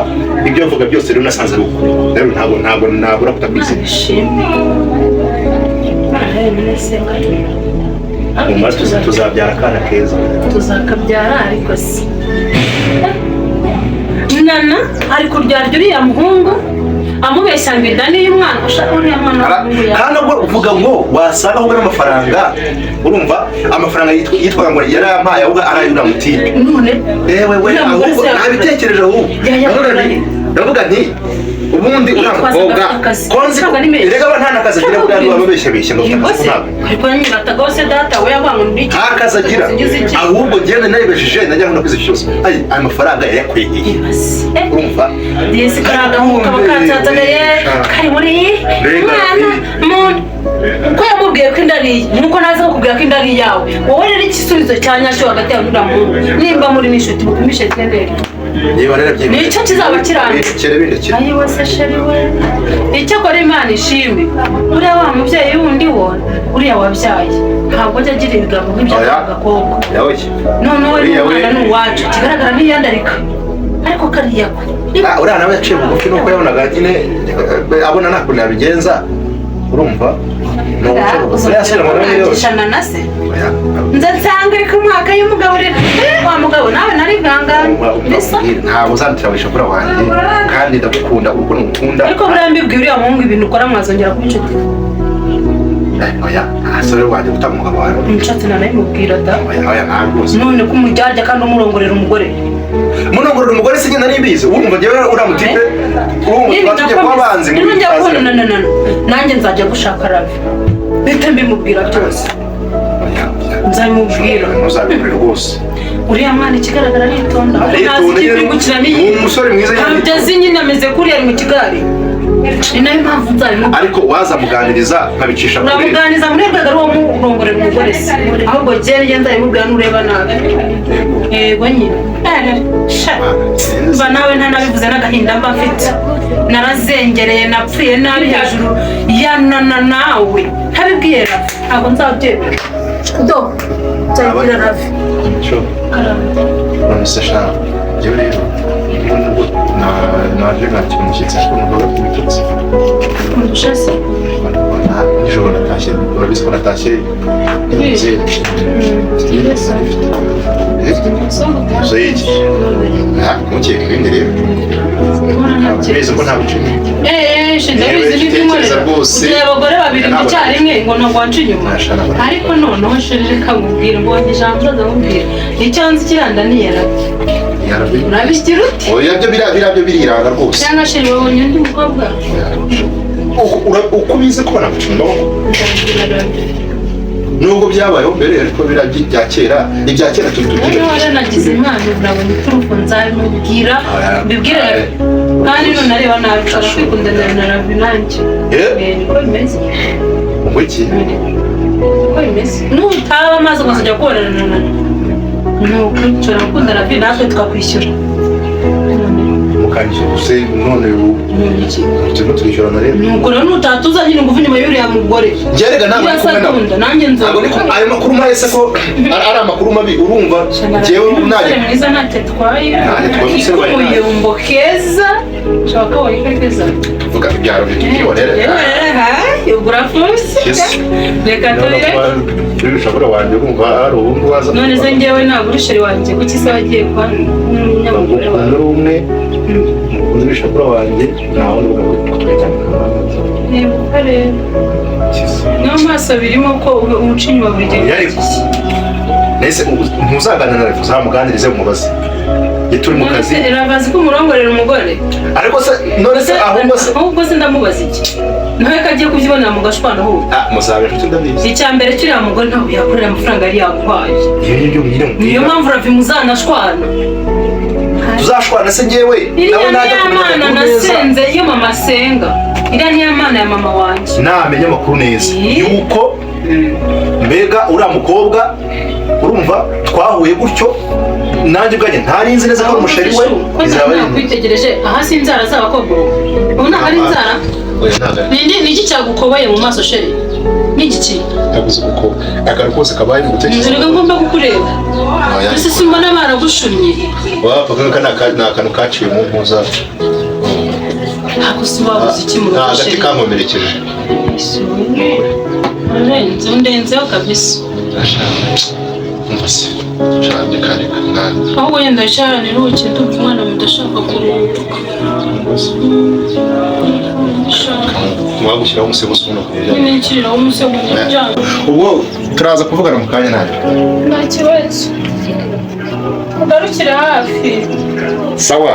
ibyo mvuga byose rero nasanze ari ukuri. Rero ntabwo nabura kutakwizera. Nishimwe. Nyuma tuzabyara akana keza. Tuzakabyara, ariko se nana ari kuryarya uriya muhungu amubeshya ngo inda niyo umwana ushaka uriya mwana w'umuhungu yawe. Kandi ubwo uvuga ngo wasanga ahubwo n'amafaranga, urumva amafaranga yitwaga ngo yarampaye, ahubwo arayura mutinde. None Ewe we! uriya mugore Ahubwo se yakoze? Nabitekereje ahubwo. Yayakoranye. Ndavuga nti ubundi uriya Yitwazaga mukobwa afite akazi. ko nzi ko Ntabwo ari menshi. erega aba nta n'akazi agira, buriya niba babeshyabeshya ngo afite Yego akazi, se ntabwo. Ariko nyirataga se data we yavanywe muri iki Nta kazi agira. Ngize iki? Ahubwo njyewe naribajije, najya ngo nakwize cyose, ay aya mafaranga yayakuye hehe? Urumva? Disi kariya gahungu kaba kansazagaye kari muri Mbega, mwana muntu uko yamubwiye ko inda ari iye, nuko naza kukubwira ko inda ari iyawe wowe. Rero igisubizo cya nyacyo hagati yawe n'uriya muhungu, nimba muri n'inshuti, mupimishe DNA. Niba rero byemeye. Nicyo kizaba kirangiye. Bindekere, bindekere. Ayiwe se chéri we, icyo akora Imana ishimwe. Uriya wa mubyeyi wundi wo uriya wabyaye ntabwo ajya agira ibigambo nk'ibya Oya. gakobwa. Yawe. Noneho Uriya we- n'umwana ni uwacu, ikigaragara ntiyandarika, ariko kariya ko Ah, uriya nawe yaciye bugufi, nuko yabonaga nyine abona nta kuntu yabigenza, urumva? Ni uguca bugufi. Uriya se ngo nawe yose. na se Oya. Nza nsanga uri ku mwaka y'umugaburira wa mugabo nawe nari bwanganye bisa. Ntabwo uzandutira wishakura wanjye, kandi ndagukunda uko ngukunda. Ariko buriya mbibwiye uriya muhungu ibintu ukora, mwazongera kuba inshuti? Oya, nta sore wanjye gutanga umugabo wawe. Inshuti nanayimubwira da. Oya, oya, ntabwo rwose. None ko umuryarya kandi umurongorera umugore. Munongorera umugore se? Njye nari mbizi, urumva njyewe uriya mutipe, urumva twaba tugiye kuba abanzi mu Ninjya kubona bitaziranye. Na nanjye nzajya gushaka ravi, mpite mbimubwira byose. Oya, oya. Nzabimubwira. Ntuzabikore rwose. Uriya mwana ikigaragara aritonda, ahubwo ntazi Aritonda. ikipe iri gukina n'iyi. Ni umusore mwiza nyine. Ntabyo azi nyine, ameze kuriya ari mu kigari, ni nayo mpamvu nzabimubwira. Ariko wazamuganiriza nkabicisha kure. Uramuganiza muri rwego rwo murongorera umugore se? Ahubwo jye nzabimubwira nureba nabi. Yego nyine. Sha, mba nawe ntanabivuze n'agahinda mba mfite, narazengereye, napfuye nabi hejuru ya nana nawe ntabibwiye ravi, ntabwo nzabyemera do, nzabibwira ravi. Sure. Karame. None se sha, njyewe rero nubwo naje nkakira umushyitsi, ariko numva ibitotsi. Undusha se? Nijoro natashye, urabizi ko natashye ntinze. Inzu y'iki? Ntukeke ibindi rero. Ubona nta. Urabizi ko nta bucumi. Eee, ndabizi n'ibyo Tekereza unkorera. Rwose. Ugira abagore babiri Ntabwo icyarimwe ngo ntabwo wanca inyuma. Ntabwo. Ariko noneho chéri, reka nkubwire, mbonye ijambo nzaza nkubwira icyo nzi kirandaniye rabi. Yarabi. Urabishyira ute? Oya, byo biriya, biriya byo biriranga rwose. Cyangwa chéri, wabonye undi mukobwa? Uko ubizi ko naguca inyuma koko? Nzabwira rabi. Nubwo byabayeho mbere, ariko biriya bya kera, ibya kera turi tubyine. Noneho waranagize Imana urabona iturufu, nzabimubwira, mbibwire rabi. Kandi nunareba nabi nshobora kwikundanira na rabi nanjye. Eh? Eh, niko bimeze. Ngo iki? Niko bimeze, nutaba amazi ukazajya kubonana na nuko nshobora gukunda rabi, natwe tukakwishyura. Mukanyishyura se none ubu? None iki? Turimo turishyurana rero. Nuko rero nutatuza nyine ngufu nyuma y'uriya mugore. Njye rega ntabwo ndi kumwe nawe. Irasadunda nanjye. Ntabwo ndi kumwe. Ayo makuru mabi se ko ari amakuru mabi, urumva njyewe Umusore najya mwiza ntacyo atwaye. Ntacyo atwaye, umusore wawe. Umuyumbo keza, ushobora kubona ko ari keza. Vuga ibyaro byihorere. Ugura fusi. Yes. Reka turebe. Ushobora wanjye urumva hari ubundi waza. None se njyewe ntabwo uri chéri wanjye? Kuki se wagiye kwa n'umunyamugore wawe? Muri umwe umukunzi w'ishakura wanjye, ntawe uvuga ko twajyana. Reba uko areba niyo maso birimo ko umuca inyuma buri gihe. Ariko nese ntuzaganira na uzamuganirize umubaze iyo turi mu kazi. Irabazi ko umurongorera umugore. Ariko se none se ahubwo se Ahubwo se ndamubaza iki nawe ko agiye kubyibonera mu gashwana ahubwo? Ah, muzaba inshuti, ndabizi. Icya mbere, cy'uriya mugore ntabwo yakorera amafaranga yari yaguhaye. Iyo nibyo nyine Niyo mubwira. mpamvu ravi muzanashwana. Tuzashwana se njyewe Iriya nawe niya najya kumenya mana amakuru neza? nasenze iyo mama asenga, iriya niya mana ya mama wanjye. Namenya amakuru neza Eh. yuko mbega uriya mukobwa urumva twahuye gutyo, nanjye ubwanjye ntari nzi neza ko ari umusheri we, Ko bizaba ari nakwitegereje aha si inzara z'abakobwa ubu? Ntabwo ari inzara. Oya, ntabwo ari. Ni iki cyagukoboye mu maso chéri? Ni igiki? Nabuze kuko akantu kose kabaye mu gutekereza. Nzerega ngomba kukureba. Oya. Ese simbona baragushumye? Wapfa kaka ni akantu kaciye mu mpuza. Ntabwo si wabuze iki mu Ni rugo agati chéri? kankomerekeje. Urenze, undenzeho kabisa. Umva se, shabye kare mwana. Ahubwo yenda wicarane iruhuke, ndumva umwana mudashaka kuruhuka. Wagushyiraho umusego usubira kuryama. Nyine nshyiriraho umusego ndyamye. Ubwo turaza kuvugana mu kanya nawe. Nta kibazo, ugarukire hafi. Sawa.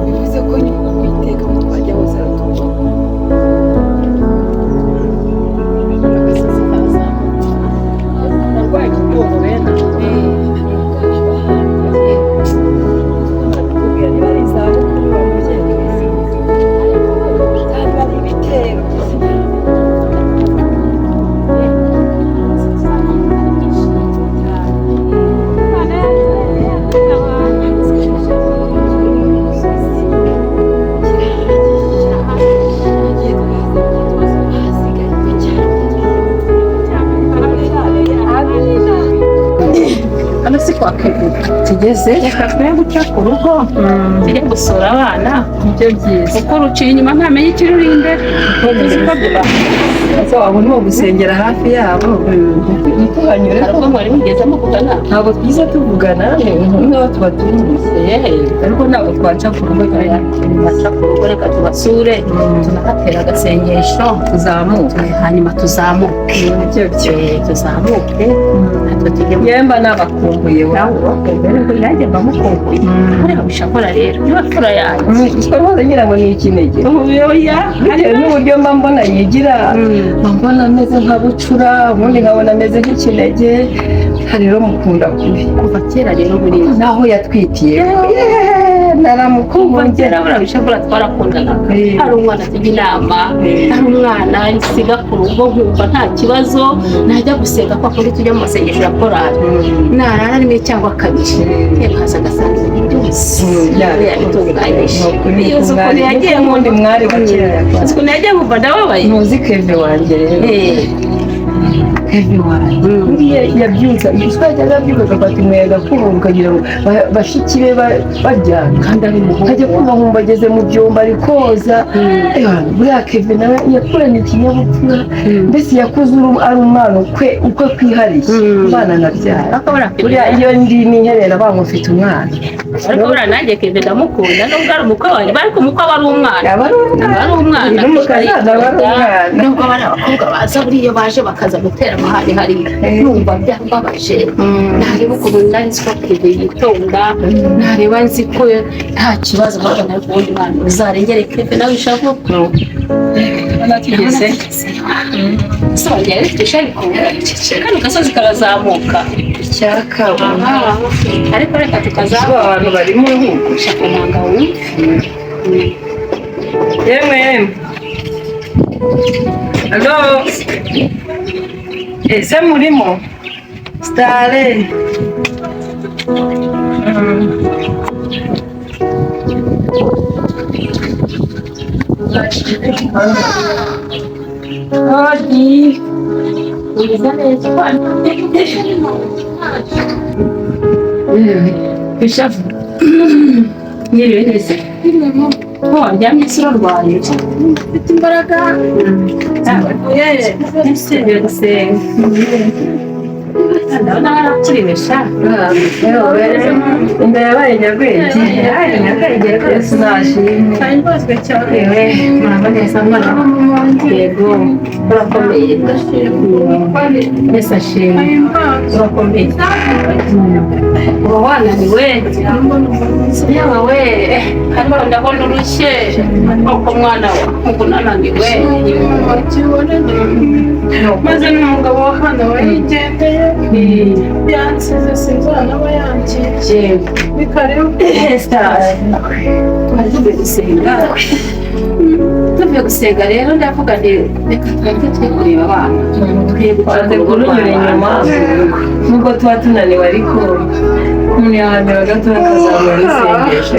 Bivuze ko nyuma Uwiteka aho twajya hose aratubona. Agasozi karazamutse, narwaye umugongo bene barakubwira niba ari izabukuru bamubyeyi cyangwa ari ibitero. Hano si kwa Kevin? Tugeze. Reka twe guca ku rugo tujye gusura abana. Nibyo byiza. Kuko uruciye inyuma ntamenya ikiruri imbere. Uzi ko biba. Ese wabona uwo gusengera hafi yabo ntituhanyure? Hari ubwo mwari mugezemo kugana? Ntabwo twiza tuvugana nk'aho tubatunguye, ariko ntabwo twaca ku rugo. Baca ku rugo, reka tubasure, tunahatera agasengesho. Tuzamuka. Hanyuma tuzamuke. Nibyo byo. Tuzamuke natwe tujye mu Yemba nabakumbuye nawe ubakumbuye, ariko nanjye mba mukumbuye. Hariya bishakora rero niba fura yanjye. Rwose ngira ngo ni ikinege. Oya. Bitewe n'uburyo mba mbona yigira, mba mbona ameze nka bucura, ubundi nkabona ameze nk'ikinege. Rero mukunda kubi. Kuva kera rero buriya. Naho yatwitiye. Yeee, Kuva naramukunze. kera buriya bishakora twarakundanaga. Hari umwana tujya inama, hari umwana nsiga ku rugo nkumva nta kibazo, najya gusenga kwa kundi tujya mu masengesho ya korali, narara rimwe cyangwa kabiri, nkaza agasanga ibintu byose. Yabitunganyije. Iyo uzi ukuntu yagiye mu undi mwari wa kera yakoze. Uzi ukuntu yagiye nkumva ndababaye. Ntuzi Keve wanjye rero. Keve wanjye buriya yabyutse, twajyaga abyuka agafata umuyaga kumva ukagira ngo bashiki be baryamye, Kandi ari umuhungu. Ajya kumva nkumva ageze mu byumba ari koza. Buriya Keve nawe yakuranye ikinyabupfura, mbese yakuze ari umwana ukwe kwihariye, umwana nabyara. Ariko buriya Keve, Buriya iyo ndi niherera banga mfite umwana. Ariko buriya nanjye Keve ndamukunda, nubwo ari umukwe wanjye, ariko umukwe aba ari umwana. Aba ari umwana. Aba ari umwana. N'umukazana aba ari umwana. Nubwo bari abakobwa baza, buriya baje bakaza gutera amahane hariya, numva byambabaje. Nareba ukuntu nari nzi ko Keve yitonda, nareba nzi ko nta kibazo, mpamvu nawe ubundi mwana uzarengere Keve nawe ishavu. Tugeze. Ese wagira rifite ishariko, kano gasozi karazamuka. Icyaka. Aha. Ariko reka tukazamuka. Abantu barimo ahubwo. Shaka nanga wumve. Yemwe yemwe. Alo. Ese murimo? Stare. Odi. Umeze neza. Bishavu. Mwiriwe neza. Ko waryamye se urarwaye? Mfite imbaraga. Ngiye gusenga. Ndabona warakuriwe sha. Inda yabaye nyarwenge. Yabaye nyarwenge rwose, nashimwe. Ntahimbazwe cyane. Yewe, muraba neza mwana. Yego, urakomeye. Mbese ashimwe. Urakomeye. Uba wananiwe. Yewe we, ariko ndabona urushye. Koko mwana wa, nkuko unananiwe. Maze n'umugabo wa hano warigendeye, yansize, sinzana aba yangiye. Yego. Ni karibu. Twari tuvuye gusenga. Tuvuye gusenga rero ndavuga nti reka tubanze tujye kureba abana. Twe Twanze kurunyura inyuma nubwo tuba tunaniwe, ariko umuntu yahanira gato akazamura isengesho.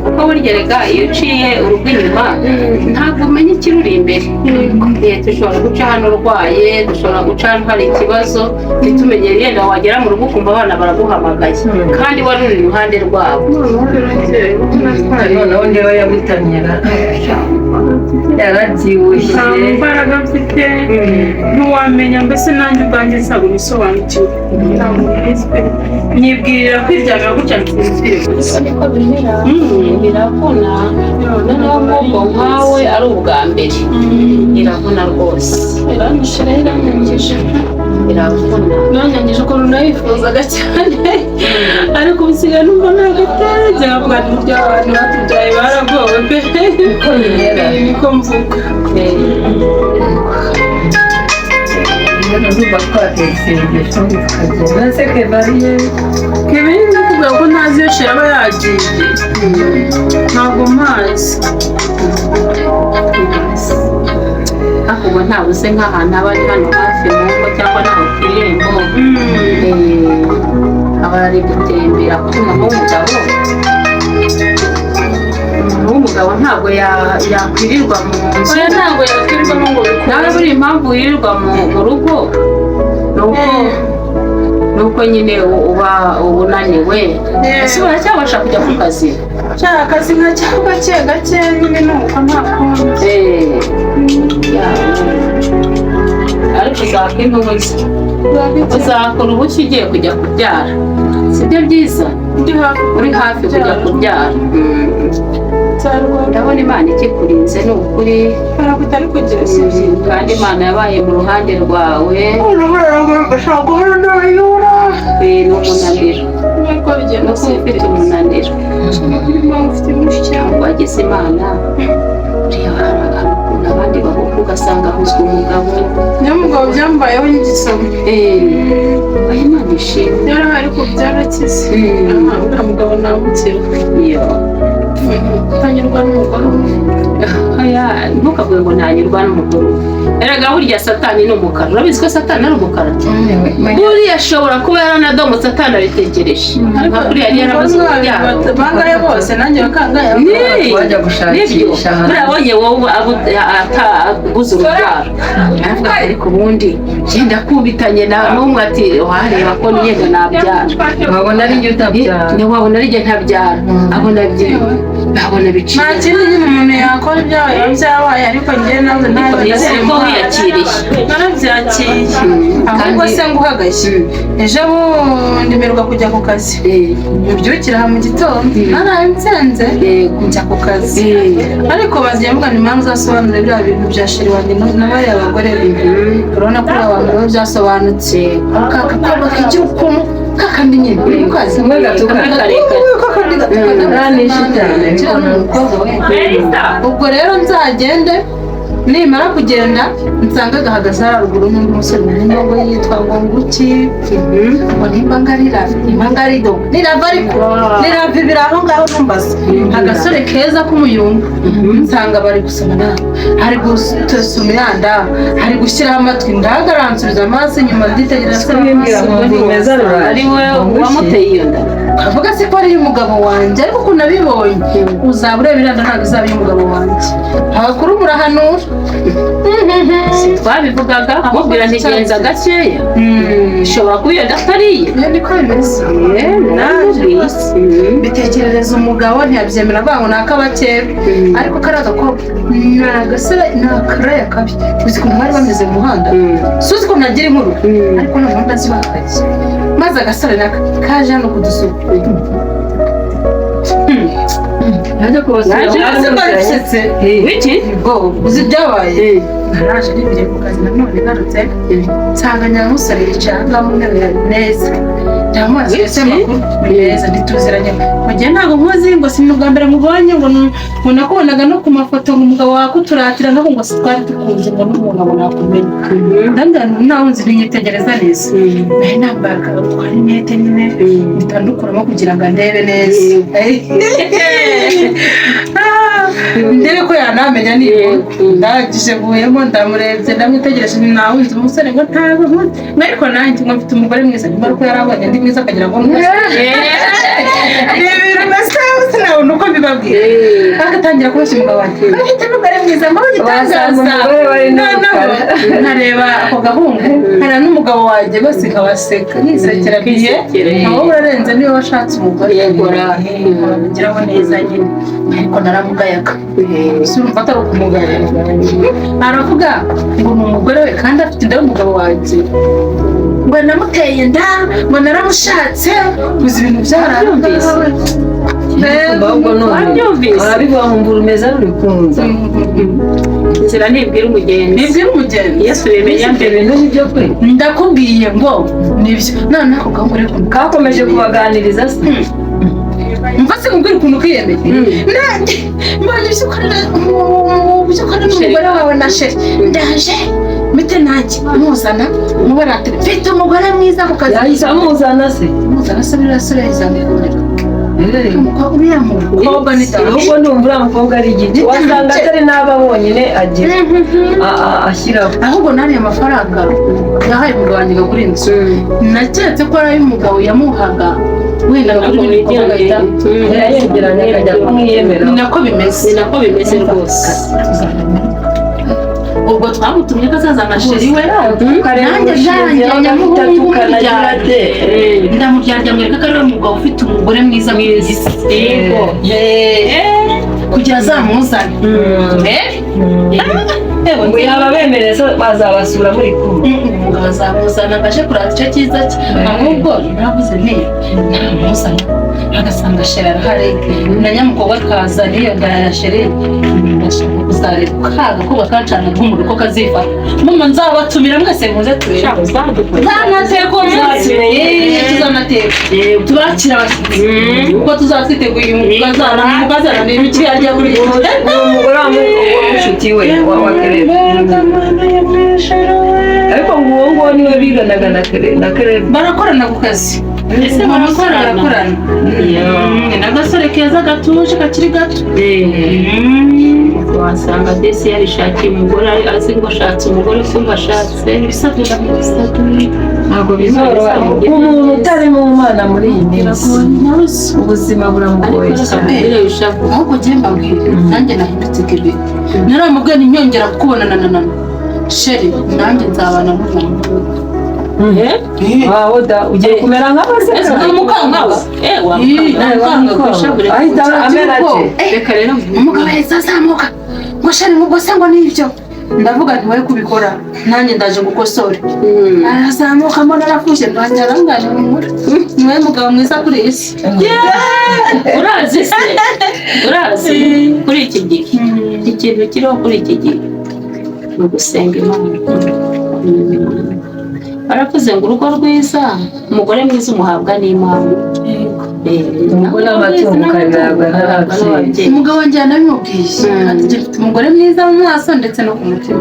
Kuko burya rega iyo uciye urugo inyuma ntabwo umenya ikiruri imbere. Dushobora guca hano urwaye, dushobora guca hano hari ikibazo ntitumenye, yenda wagera mu rugo ukumva abana baraguhamagaye kandi wari uri iruhande rwabo. Noneho ndeba yagutamyera yarabyibushye. Nta mbaraga mfite, ntiwamenya, mbese nanjye ubwanjye ntabwo nisobanukiwe, ntabwo mbizi pe, nyibwirira kwiryamira gutya nsinzire gusa. Niko bimera, biravuna, noneho nk'ubwo nkawe ari ubwa mbere, iravuna rwose. Iranyishe rero, iranyangije. Iravuna. Iranyangije ukuntu nayifuzaga cyane, ariko ubu nsigaye numva nta gatege, nkavuga nti burya abantu batubyaye baragowe pe. Niko bimera. Niko mvuga. Ndumva twateye isengesho tukagenda se Kevariye. Kevin ni kuvuga ko ntazi iyo shira aba yagiye, ntabwo mpazi. Ariko ubu ntabuze nk'ahantu aba ari hano hafi mu ngo cyangwa naho ku irembo, aba ari gutembera, kuko umuntu w'umugabo ntabwo yakwirirwa mu nzu. Oya, ntabwo yakwirirwamo ngo bikunde. Nawe buriya impamvu wirirwa mu rugo ni uko nyine uba unaniwe. Ese uracyabasha kujya ku kazi? Nshaka akazi nka cyangwa gake gake nyine, ni uko nta kundi. Ariko uzaka intuzi, uzakora ubushyo ugiye kujya kubyara, sibyo byiza? Ndi hafi. Uri hafi kujya kubyara. Nzarwara. Ndabona Imana ikikurinze, ni ukuri. Ntabwo utari kugira sibyo. Kandi Imana yabaye mu ruhande rwawe. Ushobora guhora nayura. Ni umunaniro. Nkuko bigenda. No kuba ufite umunaniro. Impamvu ufite mwinshi cyane. Wagize Imana, buriya hari ukuntu abandi bahubwo ugasanga ahuzwa umugabo. Niyo mugabo byambayeho n'igisabo. Oya, Imana ishimwe. Yarahari ariko byarakize. Mm. Aha, uriya mugabo namukira. Iyo. Utanyurwa n'umugore umwe. Oya, ntukavuge ngo ntanyurwa n'umugore umwe. Erega burya Satani ni umukara, urabizi ko Satani ari umukara? Buriya ashobora kuba yaranadomotse atanabitekereje, nka kuriya yari yarabuze urubyaro. Bangahe bose, nanjye bakangahe. Ni, Wajya gushakisha nibyo. ahantu. Buriya abonye wowe atabuze urubyaro, aravuga ati ariko ubundi genda kubitanye na n'umwe, ati wareba ko niyenda nabyara. Wabona ari njye utabyara. Ntiwabona ari njye ntabyara, abona abona biciye. Nta kindi nyine umuntu yakora, ibyabaye biba byabaye, ariko njyewe nawe ntabwo Nizere ko wiyakiriye. Narabyakiriye. Ahubwo Kandi- se nguhagashye, ejo bundi mperuka kujya ku kazi, mbyukira aha mu gitondo naraye nsenze, njya ku kazi, ariko bagiye mvuga ni impamvu uzasobanura biriya bintu bya chéri wanjye na bariya bagore be. Urabona ko uriya bantu biba byasobanutse, ka gakobwa kigira ukuntu kakandi nyine uri mu kazi. Kamwe gatukana. Kakandi gatukana. Nta n'ishitani. Kiriya ni umukobwa we. Ubwo rero nzagende, nimara kugenda nsanga gahagaze hariya ruguru n'undi musore, nimba ngo yitwa ngo nguki, ngo nimba ngarira, nimba ngarido nirava, ariko nirava ibiri aho ngaho numbaza agasore keza k'umuyumbu, nsanga bari gusoma nawe ari gusoma yanda, ari gushyiraho amatwi, ndahagaransubiza amaso inyuma nditegereza. Kubimbwira ngo rumeza ruraje. Ari we wamuteye iyo nda. Avuga se ko ari iy'umugabo wanjye, ariko ukuntu nabibonye uzaba ureba iriya nda ntabwo izaba iy'umugabo wanjye. Abakuru murahanura. Twabivugaga mubwira ntigenza gakeya, ishobora kuba iyo nda atari iye. Iyo niko bimeze. Naje rwose mbitekerereza umugabo ntiyabyemera, avuga ngo ni ak'abakeba, ariko kariya gakobwa ni agasore, ni akaraya kabi. Uzi ukuntu bari bameze mu muhanda, si uzi ukuntu agira inkuru, ariko noneho ndazibakaye, maze agasore naka kaje hano kudusura. Najya kubasura. Naje. Uzi ko bisetse. Wiki. Ubwo uzi ibyabaye, naraje nibiriye ku kazi nanone, ngarutse nsanga nyamusore yicaye aha ngaha mu ntebe ya neza, ndamubaza ese amakuru ni meza, ntituziranye? Mu gihe ntabwo nkuzi, ngo si ubwa mbere mubonye, ngo ngo nakubonaga no ku mafoto, ngo umugabo wakuturatira nabo, ngo si twari tukunze, ngo n'umuntu ngo nakumenya. Ndambwira nti nawe nzi, ntinyitegereza neza, nari nambaye utwarinete nyine bitandukuramo kugira ngo andebe neza, ndebe ko yanamenya nibura. Ndangije mvuyemo, ndamurebye, ndamwitegereje, nawe nzi umusore, ngo ntabwo nkuzi, ngo ariko nanjye ngo mfite umugore mwiza. Nimba ariko yarabonye ndi mwiza akagira ngo ni ibintu mbese sinabona uko mbibabwira, agatangira kubeshya umugabo wanjye, afite umugore mwiza mbaho Wasanga igitangaza. umugore wari Noneho n'umukara. nkareba ako gahungu, nkareba n'umugabo wanjye, bose nkabaseka nisekera biye. Kwisekera, eh. Wowe urarenze niba washatse umugore. Yegora. Nkabigiraho neza nyine, ariko naramugayaga. Si urumva atari ukumugaya? Aravuga ngo ni umugore we kandi afite inda y'umugabo wanjye, ngo namuteye inda, ngo naramushatse, gusa ibintu byarabyumvise. Ahubwo ni Wabyumvise? Arabivuga nkumva urumeza ruri kunza. Inzira ntibwira umugenzi. Nibwira umugenzi. Yesu bimenya Ibyo mbere. bintu ni byo kwe. Ndakubwiye ngo nibyo. None ako gahungu rero ukuntu Kakomeje kubaganiriza se? Mva se nkubwire ukuntu ukiyemeye, nanjye mbonye ibyo ukorera n'umugore wawe na chéri, ndaje mpite nanjye muzana mubaratire, mfite umugore mwiza ku kazi. Yahise amuzana se? Muzana se, buriya sore yahise. Umukobwa, uriya mukobwa ni danger. Ahubwo ndumva uriya mukobwa ari igiti, wasanga atari n'aba bonyine agira ashyiraho. Ahubwo nariya mafaranga yahaye umugabo wanjye ngo agure inzu, naketse ko ari ay'umugabo yamuhaga, wenda agura ibindi bikorwa agahita Yayegeranya akajya kumwiyemera. Ni nako bimeze. Ni nako bimeze rwose. Ubwo twamutumye ko azazana chéri we. Nanjye byanjye nyamuhungu muryarya, ndamuryarya, mwereka ko ari we mugabo ufite umugore mwiza mu isi. Yego. Kugira azamuzane. Ngo yaba bemereye se bazabasura muri kumwe? Umugabo azamuzana ngo aje kurata icyo cyiza cye. Ahubwo naravuze nti ntamuzana agasanga chéri arahari na nyamukobwa akazana iyo nda ya chéri, ndashaka kuzareba ka gakobwa kacana nk'umuriro ko kazifata. Mama, nzabatumira mwese muze turebe. Tuzanateka uwo munsi. Tuzanateka, tubakira abashyitsi kuko tuzaba twiteguye umukazana. Umukazana ni ibiki yarya buri gihe? Ni umugore wa mushuti we wa Kerebe, ariko ngo uwo nguwo nguwo niwe biganaga na Kerebe. Barakorana ku kazi. Ese barakorana? Barakorana. Ni n'agasore keza gatuje kakiri gato. Wasanga desi yarishakiye umugore, azi ngo ashatse umugore, kumva ashatse. Ibisabwe ndamubisabwe. Ntabwo bizoroha umuntu utari mu Mana muri iyi minsi, ubuzima buramugoye Ariko reka cyane. nkubwire bishavu. Ahubwo njye mbabwire, nanjye nahindutse kebe. Naramubwiye ntinyongera kukubona na chéri, nanjye nzabana n'uwo muhungu. Wawe da ugiye kumera nk'abaseka. Umukangawe wamukangawe. Ahita amera ate? Reka rero. Umugabo yahise azamuka ngo chéri, ngo se ngo nibyo? Ndavuga nti wowe kubikora, nanjye ndaje gukosora. Arazamuka mbona arafushe, nanjye arangaje humura, niwe mugabo mwiza kuri iyi si. Urazi se, urazi kuri iki gihe ikintu kiriho kuri iki gihe ni ugusenga Imana. Baravuze ngo urugo rwiza, umugore mwiza umuhabwa n'Imana. Umugore n'amatungo ukabihabwa n'ababyeyi. Umugabo wanjye yanabimubwiye ati njye mfite umugore mwiza mu maso ndetse no ku mutima.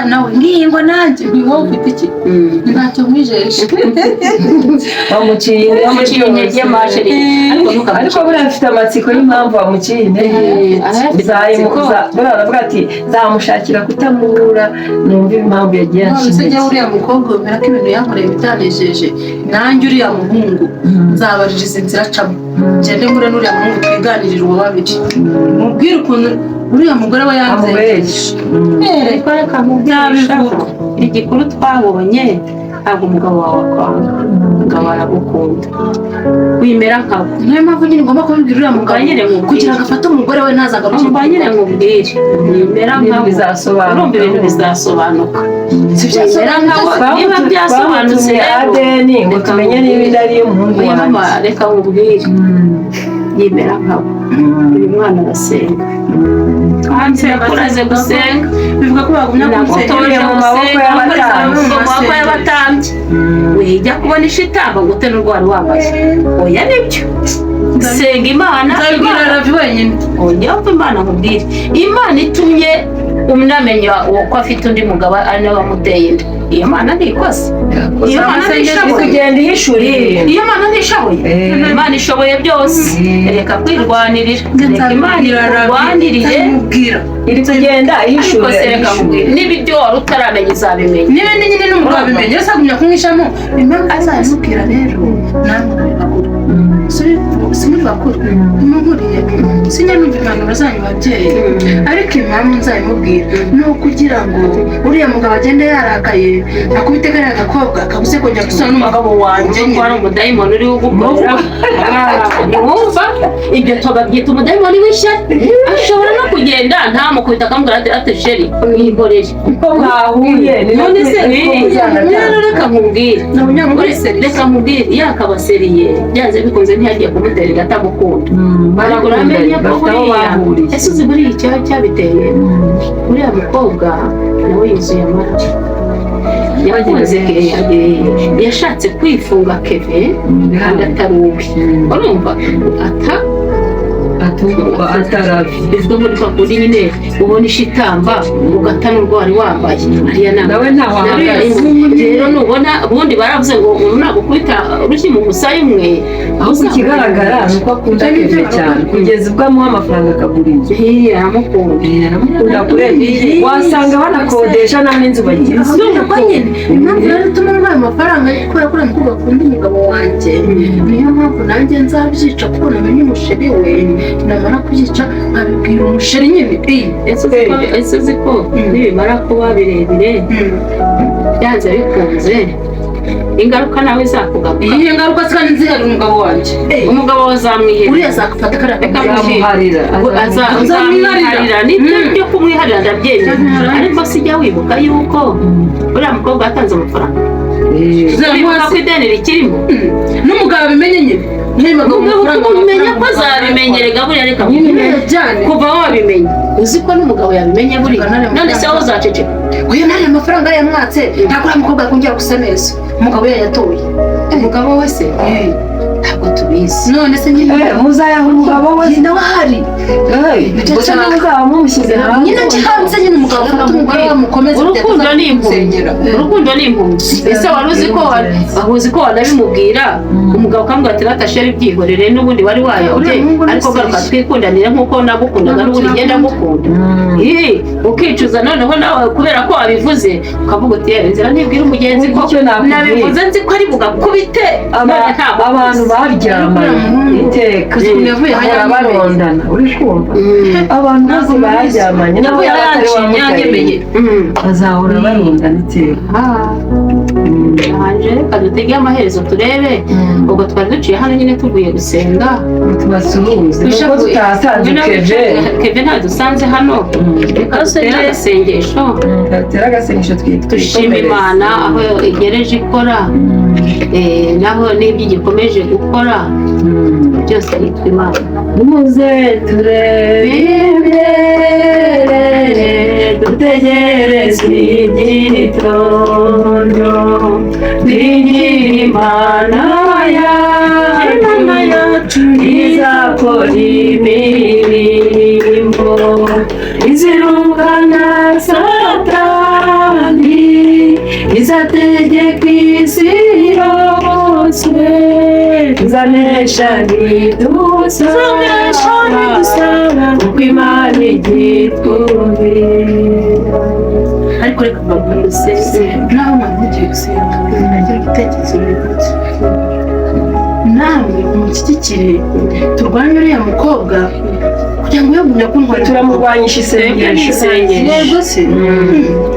Nawe ngiye ngo nanjye ni wowe ufite iki? Ntacyo nkwijeje. Bamuciye intege. Bamuciye intege masheri, ariko ntukamuce. Ariko buriya afite amatsiko y'impamvu bamuciye intege. Arayafite amatsiko. Buriya baravuga ati nzamushakira kutamubura numve impamvu yagiye None anca se intege. njyewe uriya mukobwa wemera ko ibintu yankoreye bitanejeje, nanjye uriya muhungu nzabaririza inzira acamo, ngende mpure n'uriya muhungu twiganirire uwo babiri, mubwire ukuntu uriya mugore we yanzengereje. Amubeshye. Ariko reka nkubwire. Ntabivuga. Igikuru twabonye, ntabwo umugabo wawe akwanga, umugabo aragukunda, wimera nkawe. Niyo mpamvu nyine ngomba kubibwira uriya mugabo Nyine nkubwire. kugira ngo afate umugore we ntazagaruke. Umva nyine nkubwire, wimera Ibintu nkawe. bizasobanuka. Urumva ibintu bizasobanuka. Si Wimera nkawe niba byasobanutse Bamutumye rero. ADN ngo Reka tumenye niba inda ari iy'umuhungu Oya mama, wanjye. reka nkubwire, yimera nkawe. Uyu mwana arasenga kandi yakuraze gusenga. Bivuga ko bagumya Nagutoje mu maboko gusenga y'abatambyi. mu maboko y'abatambyi. Wijya kubona ishitamba ngo ute n'urwari wambaye, oya nibyo, senga Imana. Nzabibwira Imana Ravi wenyine. Oya, umva Imana nkubwire, Imana itumye unamenya ko afite undi mugabo ari nawe wamuteye inda, iyo Mana ntikoze, iyo Mana Iri ntishoboye? kugenda ihishura ibintu. Iyo Mana ntishoboye? Imana ishoboye byose. Reka kwirwanirira, reka Imana ikurwanirire. Nzabimubwira. Iri kugenda Ariko ihishura. se reka nkubwire, niba ibyo wari utaramenya uzabimenya. Niba nyine n'umugabo abimenye, ese agumya kumwishamo? Impamvu azabimubwira rero, namwe muri bakuru, si muri bakuru ntimuguriye, sinjya numva impanuro zanyu babyeyi, ariko impamvu nzabimubwira ni ukugira ngo uriya mugabo agende yarakaye akubite kariya gakobwa kabuze kongera gusubira n'umugabo wanjye. Ko ari umudayimoni uri gukorera, ntiwumva ibyo tubabyita umudayimoni w'ishyari, ashobora no kugenda ntamukubita, akamubwira ati chéri, mwihorere. Uko mwahuye ni None se niko rero muzanatanga. Reka nkubwire. Ni umunyamugore. Reka nkubwire, yakaba sérieux, byanze bikunze ntiyagiye kumuterera atamukunda. Ariko uramenye ko Bafite aho buriya bahuriye. Ese uzi buriya icyaha cyabiteye? Uriya mukobwa nawe yuzuye amaraso, yakunze yashatse kwifunga Keve kandi atari uwe, urumva ata Ataravi. Bivuga muri kwa kundi nyine ubona ishitamba ugatana urwo wari wambaye, ariya nama. Nawe ntaho ahagaze. Rero nubona ubundi baravuze ngo umuntu nagukubita urushyi mu musaya umwe. Ahubwo ikigaragara ni uko akunda Keve cyane kugeza ubwo amuha amafaranga akagura inzu. Aramukunda. Aramukunda kurenza, wasanga banakodesha nta n'inzu bagira. Nuko nyine impamvu rero ituma nguhaye amafaranga, kubera ko uriya mukobwa akunda umugabo wanjye, niyo mpamvu nanjye nzabyica kuko namenye umuchéri we. Namara kubyica nkabibwira umuchéri nyine. Ese uzi ko nibimara kuba birebire, byanze bikunze ingaruka nawe izakugaruka? Iyi ngaruka se kandi nziharira umugabo wanjye? Umugabo wawe azamwihera. Uriya azakufata kariya Reka kagabo. Azamuharira. Azamwiharira, nibyo byo kumwiharira ndabyemera, ariko sijya wibuka yuko uriya mukobwa yatanze amafaranga? Wibuka ko ideni rikirimo? N'umugabo abimenye nyine, niba Umugabo kumumenya ko azabimenyerega buriya, reka nkubwire. Cyane. Kuva wabimenye, uzi ko n'umugabo yabimenye buriya, none se wowe uzaceceka? Uyu nariya mafaranga yamwatse, ntabwo uriya mukobwa yakongera gusa neza umugabo yayatoye. Umugabo we se ntabwo Ntabwo tubizi. None se nyine Muzayaha umugabo we? Nawe ahari. Gusa muzaba mumushyize hanze. Nyine nje hanze nyine, umugabo afata umugore we mukomeze. Urukundo ni impumyi, urukundo ni impumyi. Ese wari uzi ko uzi ko wanabimubwira, umugabo akamubwira ati: "Rata chéri, byihorere, n'ubundi wari wayobye, ariko garuka twikundanire nk'uko nagukundaga, n'ubundi ngenda ngukunda." Ih, ukicuza noneho nawe kubera ko wabivuze, ukavuga uti: "Yewe, inzira ntibwira umugenzi ko Icyo nakubwiye. nabivuze nzi ko ari bugakubite, none ntabwo." Abantu baryamanye iteka Ukuntu yavuye bahora hariya. barondana, uri kumva? Abantu bose baryamanye nabo Yavuye atari wa yanciye yanyemeye. bazahora barondana iteka. Hanje reka dutege amaherezo turebe. Ubwo twari duciye hano nyine tuvuye gusenga. Tubasuhuze nuko tutahasanze Keve. Keve ntadusanze hano. Reka dutere agasengesho. Dutere agasengesho twitwa Dushima Imana aho igereje ikora, naho n'ibyo igikomeje gukora byose yitwa Imana. Muze turebe imbere, dutegereze igitondo, twigire Imana yacu izakora imirimo, izirukana Satani, izategeka isi yose, izanesha ntidusaba kuko Imana igitwumvira. Ariko reka mbabwire, naho mwari mugiye gusenga, nagira igitekerezo gutya: namwe mumushyigikire, turwanye uriya mukobwa kugira ngo yagumya kuntwara. Turamurwanyisha isengesho. Isengesho. Yego se.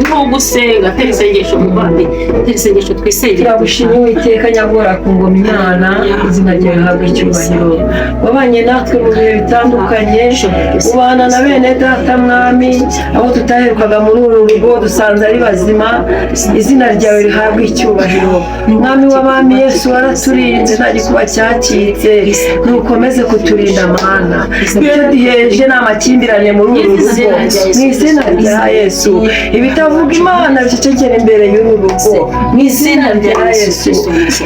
Nko gusenga, tera isengesho muvandi, tera isengesho, twisengere. Turagushimye Uwiteka nyagora ku ngoma Imana, izina ryawe rihabwa icyubahiro. Wabanye natwe mu bihe bitandukanye, ubana na bene data Mwami, abo tutaherukaga muri uru rugo dusanze ari bazima, izina ryawe rihabwa icyubahiro. Mwami w'abami Yesu, waraturinze, nta gikuba cyacitse, ntukomeze kuturinda Mana. Ibyo duheje ni amakimbirane muri uru rugo, mu izina rya Yesu ibitavuga Imana bicecekera imbere y'uru rugo, mu izina rya Yesu.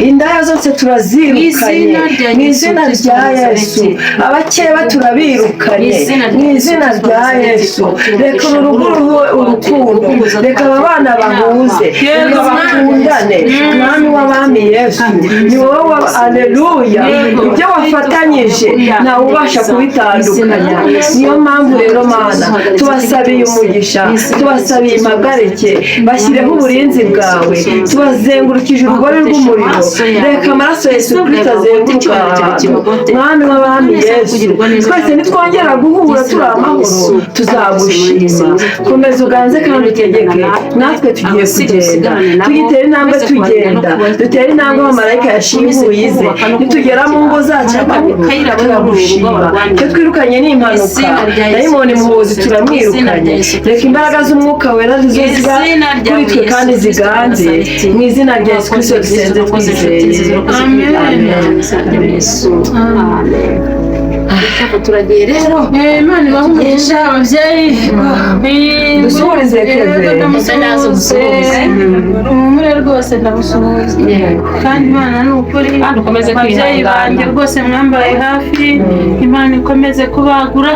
Indaya zose turazirukanye mu izina rya Yesu, abakeba turabirukanye mu izina rya Yesu. Reka uru rugo rube urukundo, reka aba bana bahuze, reka bakundane. Mwami w'abami Yesu, ni wowe wa aleluya, ibyo wafatanyije ntawe ubasha kubitandukanya. Niyo mpamvu rero Mana tubasabiye umugisha, tubasabiye impagarike, bashyireho uburinzi bwawe, tubazengurukije urugori rw'umuriro. Reka amaraso ya Yesu Kristo azenguruka ahantu. Mwami w'abami Yesu, twese nitwongera guhura turi amahoro tuzagushima. Komeza uganze kandi utegeke. Natwe tugiye kugenda, tugitere intambwe, tugenda dutere intambwe abamarayika yashinguye ize. Nitugera mu ngo zacu amahoro turagushima. Icyo twirukanye ni impanuka, dayimoni muhuzi turamwirukanye. Reka imbaraga z'Umwuka Wera zizo ziba kuri twe kandi ziganze. Mu izina rya Yesu Kristo dusenze twizeye, amen. Turagiye rero. Imana ibahe umugisha ababyeyi. Dusuhurize Keve. Ndamusuhuze. Muhumure rwose, ndamusuhuza. Kandi Imana ni ukuri. Kandi ukomeze Ababyeyi kwihangana. banjye rwose mwambaye hafi, Imana ikomeze kubagura.